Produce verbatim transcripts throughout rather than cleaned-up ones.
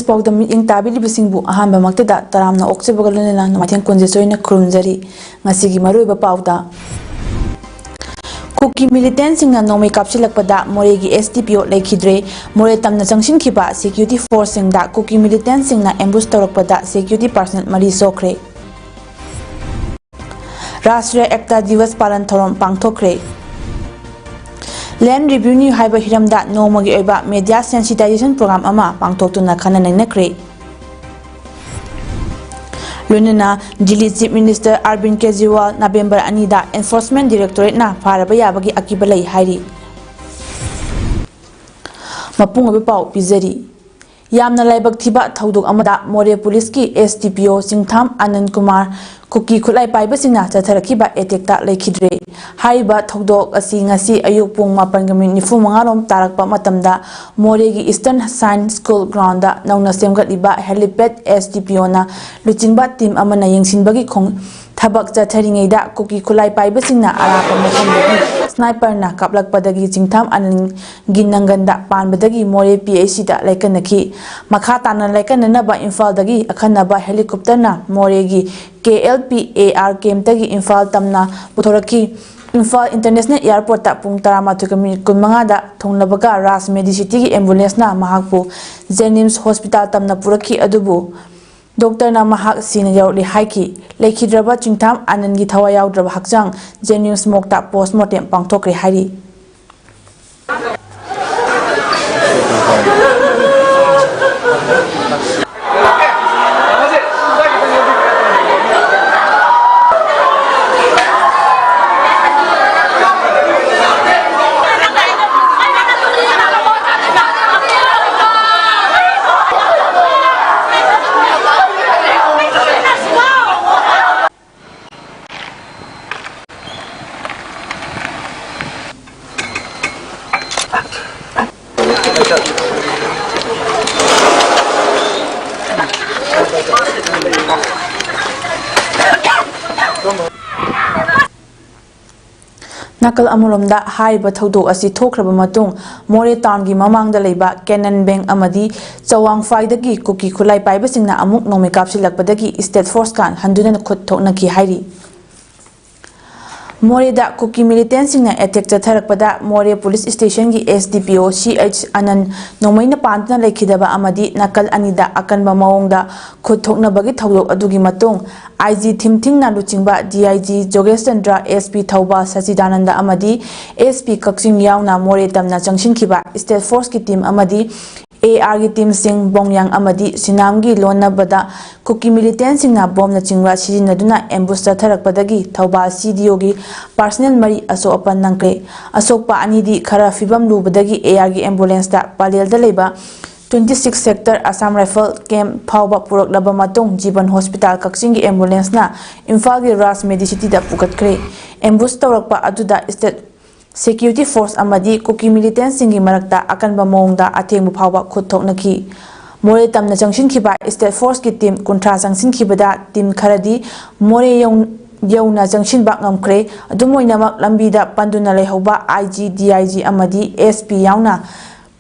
ꯄꯥꯎꯗ ꯃꯤꯠꯌꯦꯡ ꯇꯥꯕꯤꯔꯤꯕꯁꯤꯡꯕꯨ ꯑꯍꯥꯟꯕꯃꯛꯇꯗ ꯇꯔꯥꯝꯅ ꯑꯣꯛꯆꯕꯒ ꯂꯣꯏꯅꯅ ꯅꯣꯡꯃꯥꯏꯊꯦꯝ ꯀꯨꯟꯖꯦꯁꯣꯏꯅ ꯈꯨꯔꯨꯝꯖꯔꯤ꯫ ꯉꯁꯤꯒꯤ ꯃꯔꯨꯑꯣꯏꯕ ꯄꯥꯎꯗ, ꯀꯨꯀꯤ ꯃꯤꯂꯤꯇꯦꯟꯁꯤꯡꯅ ꯅꯣꯡꯃꯩ ꯀꯥꯞꯁꯤꯜꯂꯛꯄꯗ ꯃꯣꯔꯦꯒꯤ ꯑꯦꯁ ꯗꯤ ꯄꯤ ꯑꯣ ꯂꯩꯈꯤꯗ꯭ꯔꯦ꯫ ꯃꯣꯔꯦ ꯇꯝꯅ ꯆꯪꯁꯤꯟꯈꯤꯕ ꯁꯦꯀ꯭ꯌꯨꯔꯤꯇꯤ ꯐꯣꯔꯁꯁꯤꯡꯗ ꯀꯨꯀꯤ ꯃꯤꯂꯤꯇꯦꯟꯁꯤꯡꯅ ꯑꯦꯝꯕꯨꯁ ꯇꯧꯔꯛꯄꯗ ꯁꯦꯀ꯭ꯌꯨꯔꯤꯇꯤ ꯄꯥꯔꯁꯅꯦꯜ ꯃꯔꯤ ꯁꯣꯛꯈ꯭ꯔꯦ꯫ ꯔꯥꯁꯇ꯭ꯔꯤꯌꯥ ꯑꯦꯛꯇꯥ ꯗꯤꯋꯁ ꯄꯥꯂꯟ ꯊꯧꯔꯝ ꯄꯥꯡꯊꯣꯛꯈ꯭ꯔꯦ꯫ ꯂꯦꯟ ꯔꯤꯚꯤꯅ꯭ꯌꯨ ꯍꯥꯏꯕ ꯍꯤꯔꯝꯗ ꯅꯣꯡꯃꯒꯤ ꯑꯣꯏꯕ ꯃꯦꯗꯤꯌꯥ ꯁꯦꯟꯁꯤꯇꯥꯏꯖꯦꯁꯟ ꯄ꯭ꯔꯣꯒ꯭ꯔꯥꯝ ꯑꯃ ꯄꯥꯡꯊꯣꯛꯇꯨꯅ ꯈꯟꯅ ꯅꯩꯅꯈ꯭ꯔꯦ꯫ ꯂꯣꯏꯅꯅ Delhi chief minister ꯑꯔꯕꯤꯟ Kejriwal November ꯑꯅꯤꯗ ꯑꯦꯟꯐꯣꯔꯁꯃꯦꯟ ꯗꯤꯔꯦꯛꯇꯣꯔꯦꯠꯅ ꯐꯥꯔꯕ ꯌꯥꯕꯒꯤ ꯑꯀꯤꯕ ꯂꯩ ꯍꯥꯏꯔꯤ꯫ ꯃꯄꯨꯡ ꯑꯣꯏꯕ ꯄꯥꯎ ꯄꯤꯖꯔꯤ꯫ ꯌꯥꯝꯅ ꯂꯥꯏꯕꯛ ꯊꯤꯕ ꯊꯧꯗꯣꯛ ꯑꯃꯗ ꯃꯣꯔꯦ ꯄꯨꯂꯤꯁꯀꯤ ꯑꯦꯁ ꯗꯤ ꯄꯤ ꯑꯣ ꯆꯤꯡꯊꯥꯝ ꯑꯅꯟ ꯀꯨꯃꯥꯔ ꯀꯨꯀꯤ ꯈꯨꯠꯂꯥꯏ ꯄꯥꯏꯕꯁꯤꯡꯅ ꯆꯠꯊꯔꯛꯈꯤꯕ ꯑꯦꯇꯦꯛꯇ ꯂꯩꯈꯤꯗ꯭ꯔꯦ꯫ ꯍꯥꯏꯔꯤꯕ ꯊꯧꯗꯣꯛ ꯑꯁꯤ ꯉꯁꯤ ꯑꯌꯨꯛ ꯄꯨꯡ ꯃꯥꯄꯟꯒ ꯃꯤꯅꯤꯠ ꯅꯤꯐꯨ ꯃꯉꯥ ꯔꯣꯝ ꯇꯥꯔꯛꯄ ꯃꯇꯝꯗ ꯃꯣꯔꯦꯒꯤ ꯏꯁꯇꯔꯟ ꯁꯥꯏꯟꯁ ꯁ꯭ꯀꯨꯜ ꯒ꯭ꯔꯥꯎꯟꯗ ꯅꯧꯅ ꯁꯦꯝꯒꯠꯂꯤꯕ ꯍꯦꯂꯤꯄꯦꯗ ꯑꯦꯁ ꯗꯤ ꯄꯤ ꯑꯣꯅ ꯂꯨꯆꯤꯡꯕ ꯇꯤꯝ ꯑꯃꯅ ꯌꯦꯡꯁꯤꯟꯕꯒꯤ ꯈꯣꯡ-, ꯊꯕꯛ ꯆꯠꯊꯔꯤꯉꯩꯗ ꯀꯨꯀꯤ ꯈꯨꯠꯂꯥꯏ ꯄꯥꯏꯕꯁꯤꯡꯅ ꯑꯔꯥꯞꯄ ꯃꯐꯝꯗꯒꯤ ꯁ꯭ꯅꯥꯏꯄꯔꯅ ꯀꯥꯞꯂꯛꯄꯗꯒꯤ ꯆꯤꯡꯊꯥꯝ ꯑꯅꯟꯒꯤ ꯅꯪꯒꯟꯗ ꯄꯥꯟꯕꯗꯒꯤ ꯃꯣꯔꯦ ꯄꯤ ꯑꯩꯆ ꯁꯤꯗ ꯂꯥꯏꯀꯠꯅꯈꯤ꯫ ꯃꯈꯥ ꯇꯥꯅ ꯂꯥꯏꯀꯠꯅꯅꯕ ꯏꯝꯐꯥꯜꯗꯒꯤ ꯑꯈꯟꯅꯕ ꯍꯦꯂꯤꯀꯣꯞꯇꯔꯅ ꯃꯣꯔꯦꯒꯤ K L P A R ꯀꯦꯝꯞꯇꯒꯤ ꯏꯝꯐꯥꯜ ꯇꯝꯅ ꯄꯨꯊꯣꯔꯛꯈꯤ꯫ ꯏꯝꯐꯥꯜ ꯏꯟꯇꯔꯅꯦꯁꯅꯦꯜ ꯑꯦꯌꯥꯔꯄꯣꯔꯠꯇ ꯄꯨꯡ ꯇꯔꯥꯃꯥꯊꯣꯏꯒ ꯃꯤꯅꯤꯠ ꯀꯨꯟꯃꯉꯥꯗ ꯊꯨꯡꯂꯕꯒ ꯔꯥꯖ ꯃꯦꯗꯤꯁꯤꯇꯤꯒꯤ ꯑꯦꯝꯕꯨꯂꯦꯟꯁꯅ ꯃꯍꯥꯛꯄꯨ ꯖꯦꯅꯤꯝꯁ ꯍꯣꯁꯄꯤꯇꯥꯜ ꯇꯝꯅ ꯄꯨꯔꯛꯈꯤ, ꯑꯗꯨꯕꯨ ꯗꯣꯛꯇꯔꯅ ꯃꯍꯥꯛ ꯁꯤꯅ ꯌꯧꯔꯛꯂꯦ ꯍꯥꯏꯈꯤ꯫ ꯂꯩꯈꯤꯗ꯭ꯔꯕ ꯆꯤꯡꯊꯥꯝ ꯑꯥꯅꯟꯒꯤ ꯊꯋꯥꯏ ꯌꯥꯎꯗ꯭ꯔꯕ ꯍꯛꯆꯥꯡ ꯖꯦꯅꯤꯝꯁ ꯃꯣꯔꯒꯇ ꯄꯣꯁꯃꯣꯔꯇꯦꯝ ꯄꯥꯡꯊꯣꯛꯈ꯭ꯔꯦ ꯍꯥꯏꯔꯤ꯫ ꯅꯥꯀꯜ ꯑꯃꯔꯣꯝꯗ, ꯍꯥꯏꯔꯤꯕ ꯊꯧꯗꯣꯛ ꯑꯁꯤ ꯊꯣꯛꯈ꯭ꯔꯕ ꯃꯇꯨꯡ ꯃꯣꯔꯦ ꯇꯥꯎꯟꯒꯤ ꯃꯃꯥꯡꯗ ꯂꯩꯕ ꯀꯦꯅꯟ ꯕꯦꯡ ꯑꯃꯗꯤ ꯆꯋꯥꯡꯐꯥꯏꯗꯒꯤ ꯀꯨꯀꯤ ꯈꯨꯠꯂꯥꯏ ꯄꯥꯏꯕꯁꯤꯡꯅ ꯑꯃꯨꯛ ꯅꯣꯡꯃꯩ ꯀꯥꯞꯁꯤꯜꯂꯛꯄꯗꯒꯤ ꯁ꯭ꯇꯦꯠ ꯐꯣꯔꯁꯀ ꯍꯟꯗꯨꯅ ꯈꯨꯠ ꯊꯣꯛꯅꯈꯤ ꯍꯥꯏꯔꯤ꯫ ꯃꯣꯔꯦꯗ ꯀꯨꯀꯤ ꯃꯤꯂꯤꯇꯦꯟꯁꯤꯡꯅ ꯑꯦꯇꯦꯛ ꯆꯠꯊꯔꯛꯄꯗ ꯃꯣꯔꯦ ꯄꯨꯂꯤꯁ ꯁ꯭ꯇꯦꯁꯟꯒꯤ ꯑꯦꯁ ꯗꯤ ꯄꯤ ꯑꯣ ꯁꯤ ꯑꯩꯆ ꯑꯅꯟ ꯅꯣꯡꯃꯩꯅ ꯄꯥꯟꯗꯨꯅ ꯂꯩꯈꯤꯗꯕ ꯑꯃꯗꯤ ꯅꯥꯀꯜ ꯑꯅꯤꯗ ꯑꯀꯟꯕ ꯃꯑꯣꯡꯗ ꯈꯨꯠ ꯊꯣꯛꯅꯕꯒꯤ ꯊꯧꯗꯣꯛ ꯑꯗꯨꯒꯤ ꯃꯇꯨꯡ ꯑꯥꯏ ꯖꯤ ꯊꯤꯝꯊꯤꯡꯅ ꯂꯨꯆꯤꯡꯕ ꯗꯤ ꯑꯥꯏ ꯖꯤ ꯖꯣꯒꯦꯁ ꯆꯟꯗ꯭ꯔ, ꯑꯦꯁ ꯄꯤ ꯊꯧꯕꯥꯜ ꯁꯆꯤꯗꯥꯅꯟꯗ ꯑꯃꯗꯤ ꯑꯦꯁ ꯄꯤ ꯀꯛꯆꯤꯡ ꯌꯥꯎꯅ ꯃꯣꯔꯦ ꯇꯝꯅ ꯆꯪꯁꯤꯟꯈꯤꯕ ꯁ꯭ꯇꯦꯠ ꯐꯣꯔꯁꯀꯤ ꯇꯤꯝ ꯑꯃꯗꯤ ꯑꯦ ꯑꯥꯔꯒꯤ ꯇꯤꯝꯁꯤꯡ ꯕꯣꯡꯌꯥꯡ ꯑꯃꯗꯤ ꯁꯤꯅꯥꯝꯒꯤ ꯂꯣꯟꯅꯕꯗ ꯀꯨꯀꯤ ꯃꯤꯂꯤꯇꯦꯟꯁꯤꯡꯅ ꯕꯣꯝꯅꯆꯤꯡꯕ ꯁꯤꯖꯤꯟꯅꯗꯨꯅ ꯑꯦꯝꯕꯨꯁ ꯆꯠꯊꯔꯛꯄꯗꯒꯤ ꯊꯧꯕꯥꯜ ꯁꯤ ꯗꯤ ꯑꯣꯒꯤ ꯄꯥꯔꯁꯅꯦꯜ ꯃꯔꯤ ꯑꯁꯣꯛ ꯑꯄꯟ ꯅꯪꯈ꯭ꯔꯦ꯫ ꯑꯁꯣꯛꯄ ꯑꯅꯤꯗꯤ ꯈꯔ ꯐꯤꯕꯝ ꯂꯨꯕꯗꯒꯤ ꯑꯦ ꯑꯥꯔꯒꯤ ꯑꯦꯝꯕꯨꯂꯦꯟꯁꯇ ꯄꯂꯦꯜꯗ ꯂꯩꯕ twenty six sector Assam rifle camp ꯐꯥꯎꯕ ꯄꯨꯔꯛꯂꯕ ꯃꯇꯨꯡ ꯖꯤꯕꯟ ꯍꯣꯁꯄꯤꯇꯥꯜ ꯀꯛꯆꯤꯡꯒꯤ ꯑꯦꯝꯕꯨꯂꯦꯟꯁꯅ ꯏꯝꯐꯥꯜꯒꯤ ꯔꯥꯖ ꯃꯦꯗꯤꯁꯤꯇꯤꯗ ꯄꯨꯈꯠꯈ꯭ꯔꯦ꯫ ꯑꯦꯝꯕꯨꯁ ꯇꯧꯔꯛꯄ ꯑꯗꯨꯗ ꯁ꯭ꯇꯦꯠ ꯁꯦꯀ꯭ꯌꯨꯔꯤꯇꯤ ꯐꯣꯔꯁ ꯑꯃꯗꯤ ꯀꯨꯀꯤ ꯃꯤꯂꯤꯇꯦꯟꯁꯤꯡꯒꯤ ꯃꯔꯛꯇ ꯑꯀꯟꯕ ꯃꯑꯣꯡꯗ ꯑꯊꯦꯡꯕ ꯐꯥꯎꯕ ꯈꯨꯠ ꯊꯣꯛꯅꯈꯤ꯫ ꯃꯣꯔꯦ ꯇꯝꯅ ꯆꯪꯁꯤꯟꯈꯤꯕ ꯁ꯭ꯇꯦꯠ ꯐꯣꯔꯁꯀꯤ ꯇꯤꯝ ꯀꯨꯟꯊ꯭ꯔꯥ ꯆꯪꯁꯤꯟꯈꯤꯕꯗ ꯇꯤꯝ ꯈꯔꯗꯤ ꯃꯣꯔꯦ ꯌꯧ-, ꯌꯧꯅ ꯆꯪꯁꯤꯟꯕ ꯉꯝꯈ꯭ꯔꯦ꯫ ꯑꯗꯨꯝ ꯑꯣꯏꯅꯃꯛ, ꯂꯝꯕꯤꯗ ꯄꯟꯗꯨꯅ ꯂꯩꯍꯧꯕ ꯑꯥꯏ ꯖꯤ, ꯗꯤ ꯑꯥꯏ ꯖꯤ ꯑꯃꯗꯤ ꯑꯦꯁ ꯄꯤ ꯌꯥꯎꯅ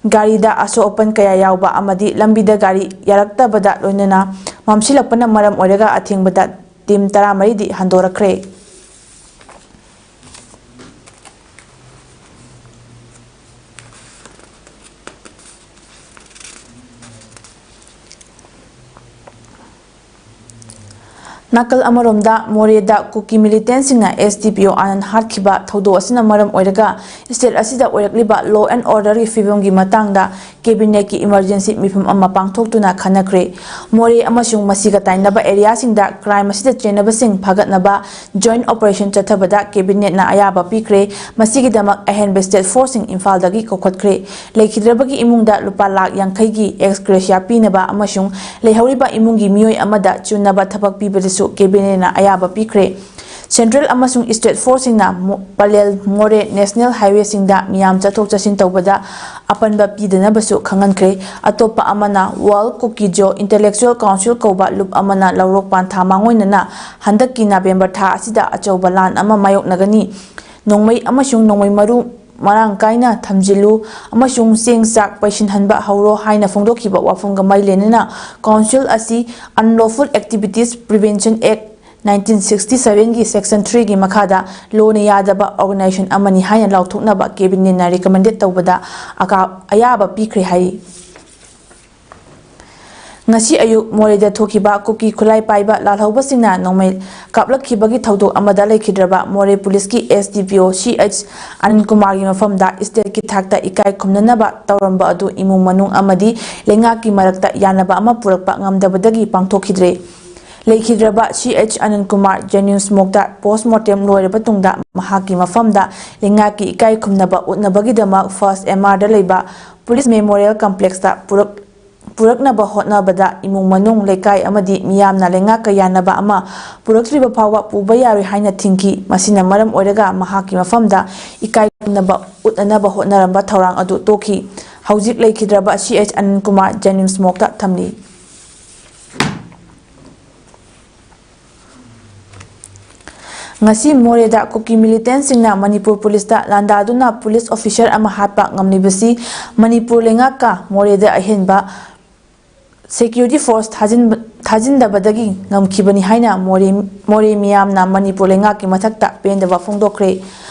ꯒꯥꯔꯤꯗ ꯑꯁꯣꯛ ꯑꯄꯟ ꯀꯌꯥ ꯌꯥꯎꯕ ꯑꯃꯗꯤ ꯂꯝꯕꯤꯗ ꯒꯥꯔꯤ ꯌꯥꯔꯛꯇꯕꯗ ꯂꯣꯏꯅꯅ ꯃꯝꯁꯤꯜꯂꯛꯄꯅ ꯃꯔꯝ ꯑꯣꯏꯔꯒ ꯑꯊꯦꯡꯕꯗ ꯇꯤꯝ ꯇꯔꯥꯃꯔꯤꯗꯤ ꯍꯟꯗꯣꯔꯛꯈ꯭ꯔꯦ꯫ ꯅꯥꯀꯜ ꯑꯃꯔꯣꯝꯗ, ꯃꯣꯔꯦꯗ ꯀꯨꯀꯤ ꯃꯤꯂꯤꯇꯦꯟꯁꯤꯡꯅ ꯑꯦꯁ ꯗꯤ ꯄꯤ ꯑꯣ ꯑꯥꯅꯟ ꯍꯥꯠꯈꯤꯕ ꯊꯧꯗꯣꯛ ꯑꯁꯤꯅ ꯃꯔꯝ ꯑꯣꯏꯔꯒ ꯁ꯭ꯇꯦꯠ ꯑꯁꯤꯗ ꯑꯣꯏꯔꯛꯂꯤꯕ law and orderꯒꯤ ꯐꯤꯕꯝꯒꯤ ꯃꯇꯥꯡꯗ ꯀꯦꯕꯤꯅꯦꯠꯀꯤ ꯏꯃꯔꯖꯦꯟꯁꯤ ꯃꯤꯐꯝ ꯑꯃ ꯄꯥꯡꯊꯣꯛꯇꯨꯅ ꯈꯟꯅꯈ꯭ꯔꯦ꯫ ꯃꯣꯔꯦ ꯑꯃꯁꯨꯡ ꯃꯁꯤꯒ ꯇꯥꯏꯅꯕ ꯑꯦꯔꯤꯌꯥꯁꯤꯡꯗ ꯀ꯭ꯔꯥꯏꯝ ꯑꯁꯤꯗ ꯆꯦꯟꯅꯕꯁꯤꯡ ꯐꯒꯠꯅꯕ ꯖꯣꯏꯟꯠ ꯑꯣꯄꯔꯦꯁꯟ ꯆꯠꯊꯕꯗ ꯀꯦꯕꯤꯅꯦꯠꯅ ꯑꯌꯥꯕ ꯄꯤꯈ꯭ꯔꯦ꯫ ꯃꯁꯤꯒꯤꯗꯃꯛ ꯑꯍꯦꯟꯕ ꯁ꯭ꯇꯦꯠ ꯐꯣꯔꯁꯁꯤꯡ ꯏꯝꯐꯥꯜꯗꯒꯤ ꯀꯧꯈꯠꯈ꯭ꯔꯦ꯫ ꯂꯩꯈꯤꯗ꯭ꯔꯕꯒꯤ ꯏꯃꯨꯡꯗ ꯂꯨꯄꯥ ꯂꯥꯈ ꯌꯥꯡꯈꯩꯒꯤ ꯑꯦꯛꯁ ꯒ꯭ꯔꯦꯁꯤꯌꯥ ꯄꯤꯅꯕ ꯑꯃꯁꯨꯡ ꯂꯩꯍꯧꯔꯤꯕ ꯏꯃꯨꯡꯒꯤ ꯃꯤꯑꯣꯏ ꯑꯃꯗ ꯆꯨꯅꯕ ꯊꯕꯛ ꯄꯤꯕꯗꯁꯨ ꯀꯦꯕꯤꯅꯦꯠꯅ ꯑꯌꯥꯕ ꯄꯤꯈ꯭ꯔꯦ꯫ ꯁꯦꯟꯇ꯭ꯔꯦꯜ ꯑꯃꯁꯨꯡ ꯁ꯭ꯇꯦꯠ ꯐꯣꯔꯁꯁꯤꯡꯅ ꯃꯣ-, ꯄꯂꯦꯜ ꯃꯣꯔꯦ ꯅꯦꯁꯅꯦꯜ ꯍꯥꯏꯋꯦꯁꯤꯡꯗ ꯃꯤꯌꯥꯝ ꯆꯠꯊꯣꯛ ꯆꯠꯁꯤꯟ ꯇꯧꯕꯗ ꯑꯄꯟꯕ ꯄꯤꯗꯅꯕꯁꯨ ꯈꯪꯍꯟꯈ꯭ꯔꯦ꯫ ꯑꯇꯣꯞꯄ ꯑꯃꯅ ꯋꯥꯔꯜ ꯀꯨꯀꯤꯖꯣ ꯏꯟꯇꯦꯂꯦꯛꯆꯨꯑꯦꯜ ꯀꯥꯎꯟꯁꯤꯜ ꯀꯧꯕ ꯂꯨꯞ ꯑꯃꯅ ꯂꯧꯔꯣꯛ ꯄꯥꯟꯊꯥ ꯃꯥꯡꯑꯣꯏꯅꯅ ꯍꯟꯗꯛꯀꯤ ꯅꯕꯦꯝꯕꯔ ꯊꯥ ꯑꯁꯤꯗ ꯑꯆꯧꯕ ꯂꯥꯟ ꯑꯃ ꯃꯥꯌꯣꯛꯅꯒꯅꯤ꯫ ꯅꯣꯡꯃꯩ ꯑꯃꯁꯨꯡ ꯅꯣꯡꯃꯩ ꯃꯔꯨ ꯃꯔꯥꯡ ꯀꯥꯏꯅ ꯊꯝꯖꯤꯜꯂꯨ ꯑꯃꯁꯨꯡ ꯆꯦꯡ ꯆꯥꯛ ꯄꯩꯁꯤꯟꯍꯟꯕ ꯍꯧꯔꯣ ꯍꯥꯏꯅ ꯐꯣꯡꯗꯣꯛꯈꯤꯕ ꯋꯥꯐꯝꯒ ꯃꯔꯤ ꯂꯩꯅꯅ, ꯀꯥꯎꯟꯁꯤꯜ ꯑꯁꯤ Unlawful Activities Prevention Act nineteen sixty seven ꯒꯤ Section three ꯒꯤ ꯃꯈꯥꯗ ꯂꯣꯅ ꯌꯥꯗꯕ organization ꯑꯃꯅꯤ ꯍꯥꯏꯅ ꯂꯥꯎꯊꯣꯛꯅꯕ Cabinet ꯅ recommend ꯇꯧꯕꯗ ꯑꯀꯥ-, ꯑꯌꯥꯕ ꯄꯤꯈ꯭ꯔꯦ ꯍꯥꯏꯔꯤ꯫ ꯉꯁꯤ ꯑꯌꯨꯛ ꯃꯣꯔꯦꯗ ꯊꯣꯛꯈꯤꯕ ꯀꯨꯀꯤ ꯈꯨꯠꯂꯥꯏ ꯄꯥꯏꯕ ꯂꯥꯜꯍꯧꯕꯁꯤꯡꯅ ꯅꯣꯡꯃꯩ ꯀꯥꯞꯂꯛꯈꯤꯕꯒꯤ ꯊꯧꯗꯣꯛ ꯑꯃꯗ ꯂꯩꯈꯤꯗ꯭ꯔꯕ ꯃꯣꯔꯦ ꯄꯨꯂꯤꯁꯀꯤ S D P O C H ꯑꯅꯟ ꯀꯨꯃꯥꯔꯒꯤ ꯃꯐꯝꯗ state ꯀꯤ ꯊꯥꯛꯇ ꯏꯀꯥꯏ ꯈꯨꯝꯅꯅꯕ ꯇꯧꯔꯝꯕ ꯑꯗꯨ ꯏꯃꯨꯡ ꯃꯅꯨꯡ ꯑꯃꯗꯤ ꯂꯩꯉꯥꯛꯀꯤ ꯃꯔꯛꯇ ꯌꯥꯅꯕ ꯑꯃ ꯄꯨꯔꯛꯄ ꯉꯝꯗꯕꯗꯒꯤ ꯄꯥꯡꯊꯣꯛꯈꯤꯗ꯭ꯔꯦ꯫ ꯂꯩꯈꯤꯗ꯭ꯔꯕ C H ꯑꯅꯟ Kumar JNIMS ꯃꯣꯔꯒꯇ post mortem ꯂꯣꯏꯔꯕ ꯇꯨꯡꯗ ꯃꯍꯥꯛꯀꯤ ꯃꯐꯝꯗ ꯂꯩꯉꯥꯛꯀꯤ ꯏꯀꯥꯏ ꯈꯨꯝꯅꯕ ꯎꯠꯅꯕꯒꯤꯗꯃꯛ First M R ꯗ ꯂꯩꯕ Police Memorial Complex ꯇ ꯄꯨꯔꯛ-, ꯄꯨꯔꯛꯅꯕ ꯍꯣꯠꯅꯕꯗ ꯏꯃꯨꯡ ꯃꯅꯨꯡ, ꯂꯩꯀꯥꯏ ꯑꯃꯗꯤ ꯃꯤꯌꯥꯝꯅ ꯂꯩꯉꯥꯛꯀ ꯌꯥꯅꯕ ꯑꯃ ꯄꯨꯔꯛꯇ꯭ꯔꯤꯕ ꯐꯥꯎꯕ ꯄꯨꯕ ꯌꯥꯔꯣꯏ ꯍꯥꯏꯅ ꯊꯤꯡꯈꯤ꯫ ꯃꯁꯤꯅ ꯃꯔꯝ ꯑꯣꯏꯔꯒ ꯃꯍꯥꯛꯀꯤ ꯃꯐꯝꯗ ꯏꯀꯥꯏ ꯈꯨꯝꯅꯕ ꯎꯠꯅꯅꯕ ꯍꯣꯠꯅꯔꯝꯕ ꯊꯧꯔꯥꯡ ꯑꯗꯨ ꯇꯣꯛꯈꯤ꯫ ꯍꯧꯖꯤꯛ ꯂꯩꯈꯤꯗ꯭ꯔꯕ C H ꯑꯅꯟ ꯀꯨꯃꯥꯔ JNIMS ꯃꯣꯔꯒꯇ ꯊꯝꯂꯤ꯫ ꯉꯁꯤ ꯃꯣꯔꯦꯗ ꯀꯨꯀꯤ militant ꯁꯤꯡꯅ ꯃꯅꯤꯄꯨꯔ ꯄꯨꯂꯤꯁꯇ ꯂꯥꯟꯗꯥꯗꯨꯅ ꯄꯨꯂꯤꯁ officer ꯑꯃ ꯍꯥꯠꯄ ꯉꯝꯂꯤꯕꯁꯤ ꯃꯅꯤꯄꯨꯔ ꯂꯩꯉꯥꯛꯀ ꯃꯣꯔꯦꯗ ꯑꯍꯦꯟꯕ security force ꯊꯥꯖꯤꯟꯕ-, ꯊꯥꯖꯤꯟꯗꯕꯗꯒꯤ ꯉꯝꯈꯤꯕꯅꯤ ꯍꯥꯏꯅ ꯃꯣꯔꯦ, ꯃꯣꯔꯦ ꯃꯤꯌꯥꯝꯅ ꯃꯅꯤꯄꯨꯔ ꯂꯩꯉꯥꯛꯀꯤ ꯃꯊꯛꯇ ꯄꯦꯟꯗꯕ ꯐꯣꯡꯗꯣꯛꯈ꯭ꯔꯦ꯫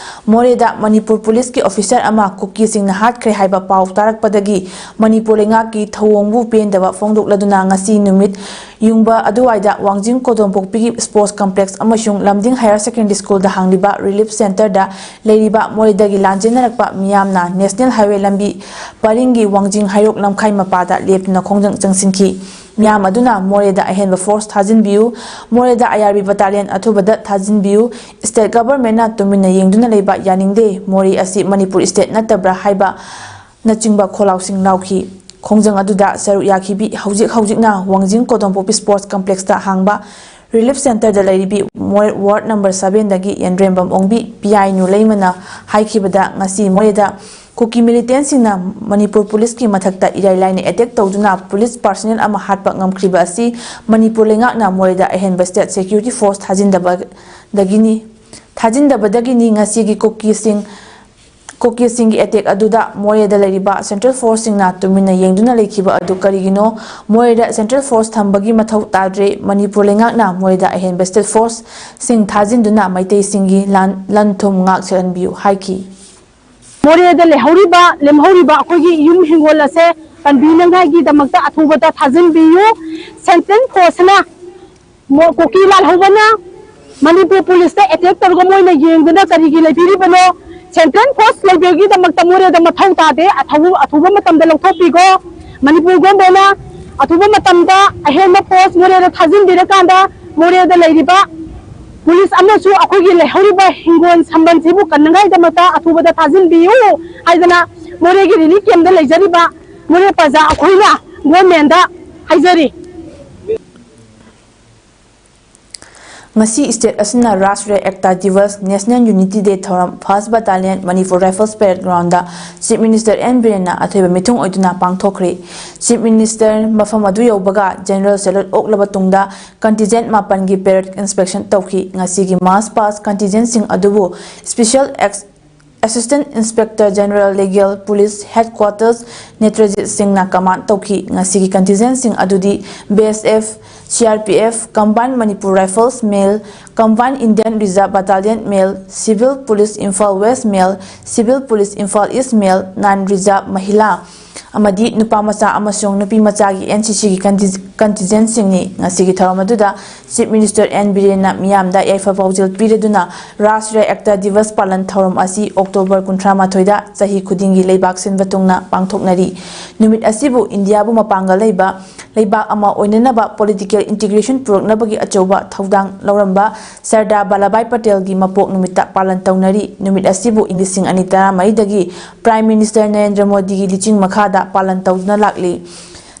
ꯃꯣꯔꯦꯗ ꯃꯅꯤꯄꯨꯔ ꯄꯨꯂꯤꯁꯀꯤ officer ꯑꯃ ꯀꯨꯀꯤꯁꯤꯡꯅ ꯍꯥꯠꯈ꯭ꯔꯦ ꯍꯥꯏꯕ ꯄꯥꯎ ꯇꯥꯔꯛꯄꯗꯒꯤ ꯃꯅꯤꯄꯨꯔ ꯂꯩꯉꯥꯛꯀꯤ ꯊꯧꯑꯣꯡꯕꯨ ꯄꯦꯟꯗꯕ ꯐꯣꯡꯗꯣꯛꯂꯗꯨꯅ ꯉꯁꯤ ꯅꯨꯃꯤꯠ ꯌꯨꯡꯕ ꯑꯗꯨꯋꯥꯏꯗ ꯋꯥꯡꯖꯤꯡ ꯀꯣꯗꯣꯝꯄꯣꯛꯄꯤꯒꯤ Sports Complex ꯑꯃꯁꯨꯡ ꯂꯝꯗꯤꯡ Higher Secondary School ꯗ ꯍꯥꯡꯂꯤꯕ relief centre ꯗ ꯂꯩꯔꯤꯕ ꯃꯣꯔꯦꯗꯒꯤ ꯂꯥꯟꯖꯦꯟꯅꯔꯛꯄ ꯃꯤꯌꯥꯝꯅ National Highway ꯂꯝꯕꯤ ꯄꯔꯤꯡꯒꯤ ꯋꯥꯡꯖꯤꯡ ꯍꯩꯔꯣꯛ ꯂꯝꯈꯥꯏ ꯃꯄꯥꯗ ꯂꯦꯞꯇꯨꯅ ꯈꯣꯡꯖꯪ ꯆꯪꯁꯤꯟꯈꯤ꯫ ꯃꯤꯌꯥꯝ ꯑꯗꯨꯅ ꯃꯣꯔꯦꯗ ꯑꯍꯦꯟꯕ force ꯊꯥꯖꯤꯟꯕꯤꯌꯨ, ꯃꯣꯔꯦꯗ I R B battalion ꯑꯊꯨꯕꯗ ꯊꯥꯖꯤꯟꯕꯤꯌꯨ, state government ꯅ ꯇꯨꯃꯤꯟꯅ ꯌꯦꯡꯗꯨꯅ ꯂꯩꯕ ꯌꯥꯅꯤꯡꯗꯦ, ꯃꯣꯔꯦ ꯑꯁꯤ ꯃꯅꯤꯄꯨꯔ state ꯅꯠꯇꯕ꯭ꯔꯥ ꯍꯥꯏꯕ ꯅꯆꯤꯡꯕ ꯈꯣꯜꯂꯥꯎꯁꯤꯡ ꯂꯥꯎꯈꯤ꯫ ꯈꯣꯡꯖꯪ ꯑꯗꯨꯗ ꯁꯔꯨꯛ ꯌꯥꯈꯤꯕꯤ ꯍꯧꯖꯤꯛ ꯍꯧꯖꯤꯛꯅ ꯋꯥꯡꯖꯤꯡ ꯀꯣꯗꯣꯝꯄꯣꯛꯄꯤ Sports Complex ꯇ ꯍꯥꯡꯕ relief centre ꯗ ꯂꯩꯔꯤꯕꯤ ꯃꯣꯔꯦ ward number seven ꯗꯒꯤ ꯌꯦꯟꯗ꯭ꯔꯦꯝꯕꯝ ꯑꯣꯡꯕꯤ ꯄꯤꯌꯥꯏꯅꯨ ꯂꯩꯃꯅ ꯍꯥꯏꯈꯤꯕꯗ, ꯉꯁꯤ ꯃꯣꯔꯦꯗ ꯀꯨꯀꯤ militant ꯁꯤꯡꯅ ꯃꯅꯤꯄꯨꯔ ꯄꯨꯂꯤꯁꯀꯤ ꯃꯊꯛꯇ ꯏꯔꯥꯏ ꯂꯥꯏꯅ attack ꯇꯧꯗꯨꯅ ꯄꯨꯂꯤꯁ personnel ꯑꯃ ꯍꯥꯠꯄ ꯉꯝꯈ꯭ꯔꯤꯕ ꯑꯁꯤ ꯃꯅꯤꯄꯨꯔ ꯂꯩꯉꯥꯛꯅ ꯃꯣꯔꯦꯗ ꯑꯍꯦꯟꯕ state security force ꯊꯥꯖꯤꯟꯗꯕꯗꯒꯤꯅꯤ꯫ ꯊꯥꯖꯤꯟꯗꯕꯗꯒꯤꯅꯤ ꯉꯁꯤꯒꯤ ꯀꯨꯀꯤꯁꯤꯡ ꯀꯨꯀꯤꯁꯤꯡꯒꯤ ꯑꯦꯇꯦꯛ ꯑꯗꯨꯗ ꯃꯣꯔꯦꯗ ꯂꯩꯔꯤꯕ ꯁꯦꯟꯇ꯭ꯔꯦꯜ ꯐꯣꯔꯁꯁꯤꯡꯅ ꯇꯨꯃꯤꯟꯅ ꯌꯦꯡꯗꯨꯅ ꯂꯩꯈꯤꯕ ꯑꯗꯨ ꯀꯔꯤꯒꯤꯅꯣ? ꯃꯣꯔꯦꯗ ꯁꯦꯟꯇ꯭ꯔꯦꯜ ꯐꯣꯔꯁ ꯊꯝꯕꯒꯤ ꯃꯊꯧ ꯇꯥꯗ꯭ꯔꯦ꯫ ꯃꯅꯤꯄꯨꯔ ꯂꯩꯉꯥꯛꯅ ꯃꯣꯔꯦꯗ ꯑꯍꯦꯟꯕ ꯁ꯭ꯇꯦꯠ ꯐꯣꯔꯁꯁꯤꯡ ꯊꯥꯖꯤꯟꯗꯨꯅ ꯃꯩꯇꯩꯁꯤꯡꯒꯤ ꯂꯥꯟ, ꯂꯟ ꯊꯨꯝ ꯉꯥꯛ ꯁꯦꯜꯍꯟꯕꯤꯌꯨ ꯍꯥꯏꯈꯤ꯫ ꯃꯣꯔꯦꯗ ꯂꯩꯍꯧꯔꯤꯕ, ꯂꯦꯝꯍꯧꯔꯤꯕ ꯑꯩꯈꯣꯏꯒꯤ ꯌꯨꯝ ꯍꯤꯡꯒꯣꯜ ꯑꯁꯦ ꯀꯟꯕꯤꯅꯉꯥꯏꯒꯤꯗꯃꯛꯇ ꯑꯊꯨꯕꯗ ꯊꯥꯖꯤꯟꯕꯤꯌꯨ꯫ ꯁꯦꯟꯇ꯭ꯔꯦꯜ ꯐꯣꯔꯁꯅ ꯃꯣ-, ꯀꯨꯀꯤ ꯂꯥꯜꯍꯧꯕꯅ ꯃꯅꯤꯄꯨꯔ ꯄꯨꯂꯤꯁꯇ ꯑꯦꯇꯦꯛ ꯇꯧꯔꯒ ꯃꯣꯏꯅ ꯌꯦꯡꯗꯨꯅ ꯀꯔꯤꯒꯤ ꯂꯩꯕꯤꯔꯤꯕꯅꯣ? ꯁꯦꯟꯇ꯭ꯔꯦꯜ ꯐꯣꯔꯁ ꯂꯩꯕꯒꯤꯗꯃꯛꯇ ꯃꯣꯔꯦꯗ ꯃꯊꯧ ꯇꯥꯗꯦ꯫ ꯑꯊꯧ-, ꯑꯊꯨꯕ ꯃꯇꯝꯗ ꯂꯧꯊꯣꯛꯄꯤꯈꯣ꯫ ꯃꯅꯤꯄꯨꯔ ꯒꯣꯔꯃꯦꯟꯅ ꯑꯊꯨꯕ ꯃꯇꯝꯗ ꯑꯍꯦꯟꯕ ꯐꯣꯔꯁ ꯃꯣꯔꯦꯗ ꯊꯥꯖꯤꯟꯕꯤꯔꯀꯥꯟꯗ ꯃꯣꯔꯦꯗ ꯂꯩꯔꯤꯕ ꯄꯨꯂꯤꯁ ꯑꯃꯁꯨ ꯑꯩꯈꯣꯏꯒꯤ ꯂꯩꯍꯧꯔꯤꯕ ꯍꯤꯡꯒꯣꯜ ꯁꯝꯕꯜꯁꯤꯕꯨ ꯀꯟꯅꯉꯥꯏꯗꯃꯛꯇ ꯑꯊꯨꯕꯗ ꯊꯥꯖꯤꯟꯕꯤꯌꯨ ꯍꯥꯏꯗꯅ ꯃꯣꯔꯦꯒꯤ ꯔꯤꯂꯤꯐ ꯀꯦꯝꯞꯇ ꯂꯩꯖꯔꯤꯕ ꯃꯣꯔꯦ ꯄ꯭ꯔꯖꯥ ꯑꯩꯈꯣꯏꯅ ꯒꯣꯔꯃꯦꯟꯗ ꯍꯥꯏꯖꯔꯤ꯫ ꯉꯁꯤ ꯁ꯭ꯇꯦꯠ ꯑꯁꯤꯅ Rashtriya Ekta Diwas, national unity day ꯊꯧꯔꯝ first battalion Manipur rifles parade ground chief minister N ꯕꯤꯔꯦꯟꯅ ꯑꯊꯣꯏꯕ ꯃꯤꯊꯨꯡ ꯑꯣꯏꯗꯨꯅ ꯄꯥꯡꯊꯣꯛꯈ꯭ꯔꯦ꯫ ꯆꯤꯐ ꯃꯤꯅꯤꯁꯇꯔ ꯃꯐꯝ ꯑꯗꯨ ꯌꯧꯕꯒ ꯖꯦꯅꯔꯦꯜ ꯁꯦꯂꯨꯠ ꯑꯣꯛꯂꯕ ꯇꯨꯡꯗ ꯀꯟꯇꯤꯟꯖꯦꯟꯠ ꯃꯥꯄꯟꯒꯤ ꯄꯦꯔꯦꯗ ꯏꯟꯁꯄꯦꯛꯁꯟ ꯇꯧꯈꯤ꯫ ꯉꯁꯤꯒꯤ ꯃꯥꯔꯆ ꯄꯥꯁ ꯀꯟꯇꯤꯟꯖꯦꯟꯠꯁꯤꯡ ꯑꯗꯨꯕꯨ ꯁ꯭ꯄꯦꯁꯤꯌꯦꯜ ꯑꯦꯛꯁ assistant inspector general, legal, police headquarters Netrajit ꯁꯤꯡꯅ ꯀꯃꯥꯟꯗ ꯇꯧꯈꯤ꯫ ꯉꯁꯤꯒꯤ ꯀꯟꯇꯤꯟꯖꯦꯟꯠꯁꯤꯡ ꯑꯗꯨꯗꯤ B S F, C R P F, combine Manipur rifles male, combine Indian reserve battalion male, civil police Imphal west male, civil police Imphal east male, nine reserve ꯃꯍꯤꯂꯥ ꯑꯃꯗꯤ ꯅꯨꯄꯥ ꯃꯆꯥ ꯑꯃꯁꯨꯡ ꯅꯨꯄꯤ ꯃꯆꯥꯒꯤ ꯑꯦꯟ ꯁꯤ ꯁꯤꯒꯤ ꯀꯟꯇꯤ-, ꯀꯟꯇꯤꯟꯖꯦꯟꯠꯁꯤꯡꯅꯤ꯫ ꯉꯁꯤꯒꯤ ꯊꯧꯔꯝ ꯑꯗꯨꯗ ꯆꯤꯐ ꯃꯤꯅꯤꯁꯇꯔ ꯑꯦꯟ ꯕꯤꯔꯦꯟꯅ ꯃꯤꯌꯥꯝꯗ ꯌꯥꯏꯐ ꯄꯥꯎꯖꯦꯜ ꯄꯤꯔꯗꯨꯅ ꯔꯥꯁꯇ꯭ꯔꯤꯌꯥ ꯑꯦꯛꯇꯥ ꯗꯤꯋꯁ ꯄꯥꯂꯟ ꯊꯧꯔꯝ ꯑꯁꯤ ꯑꯣꯛꯇꯣꯕꯔ ꯀꯨꯟꯊ꯭ꯔꯥ ꯃꯥꯊꯣꯏꯗ ꯆꯍꯤ ꯈꯨꯗꯤꯡꯒꯤ ꯂꯩꯕꯥꯛ ꯁꯤꯟꯕ ꯊꯨꯡꯅ ꯄꯥꯡꯊꯣꯛꯅꯔꯤ꯫ ꯅꯨꯃꯤꯠ ꯑꯁꯤꯕꯨ ꯏꯟꯗꯤꯌꯥꯕꯨ ꯃꯄꯥꯡꯒꯜ ꯂꯩꯕ ꯂꯩꯕꯥꯛ ꯑꯃ ꯑꯣꯏꯅꯅꯕ ꯄꯣꯂꯤꯇꯤꯀꯦꯜ ꯏꯟꯇꯤꯒ꯭ꯔꯦꯁꯟ ꯄꯨꯔꯛꯅꯕꯒꯤ ꯑꯆꯧꯕ ꯊꯧꯗꯥꯡ ꯂꯧꯔꯝꯕ ꯁꯔꯗꯥꯔ ꯚꯜꯂꯚꯚꯥꯏ ꯄꯇꯦꯜꯒꯤ ꯃꯄꯣꯛ ꯅꯨꯃꯤꯠꯇ ꯄꯥꯂꯟ ꯇꯧꯅꯔꯤ꯫ ꯅꯨꯃꯤꯠ ꯑꯁꯤꯕꯨ ꯏꯪ ꯂꯤꯁꯤꯡ ꯑꯅꯤ ꯇꯔꯥꯃꯔꯤꯗꯒꯤ ꯄ꯭ꯔꯥꯏꯝ ꯃꯤꯅꯤꯁꯇꯔ ꯅꯔꯦꯟꯗ꯭ꯔ ꯃꯣꯗꯤꯒꯤ ꯂꯨꯆꯤꯡ ꯃꯈꯥꯗ ꯄꯥꯂꯟ ꯇꯧꯗꯨꯅ ꯂꯥꯛꯂꯤ꯫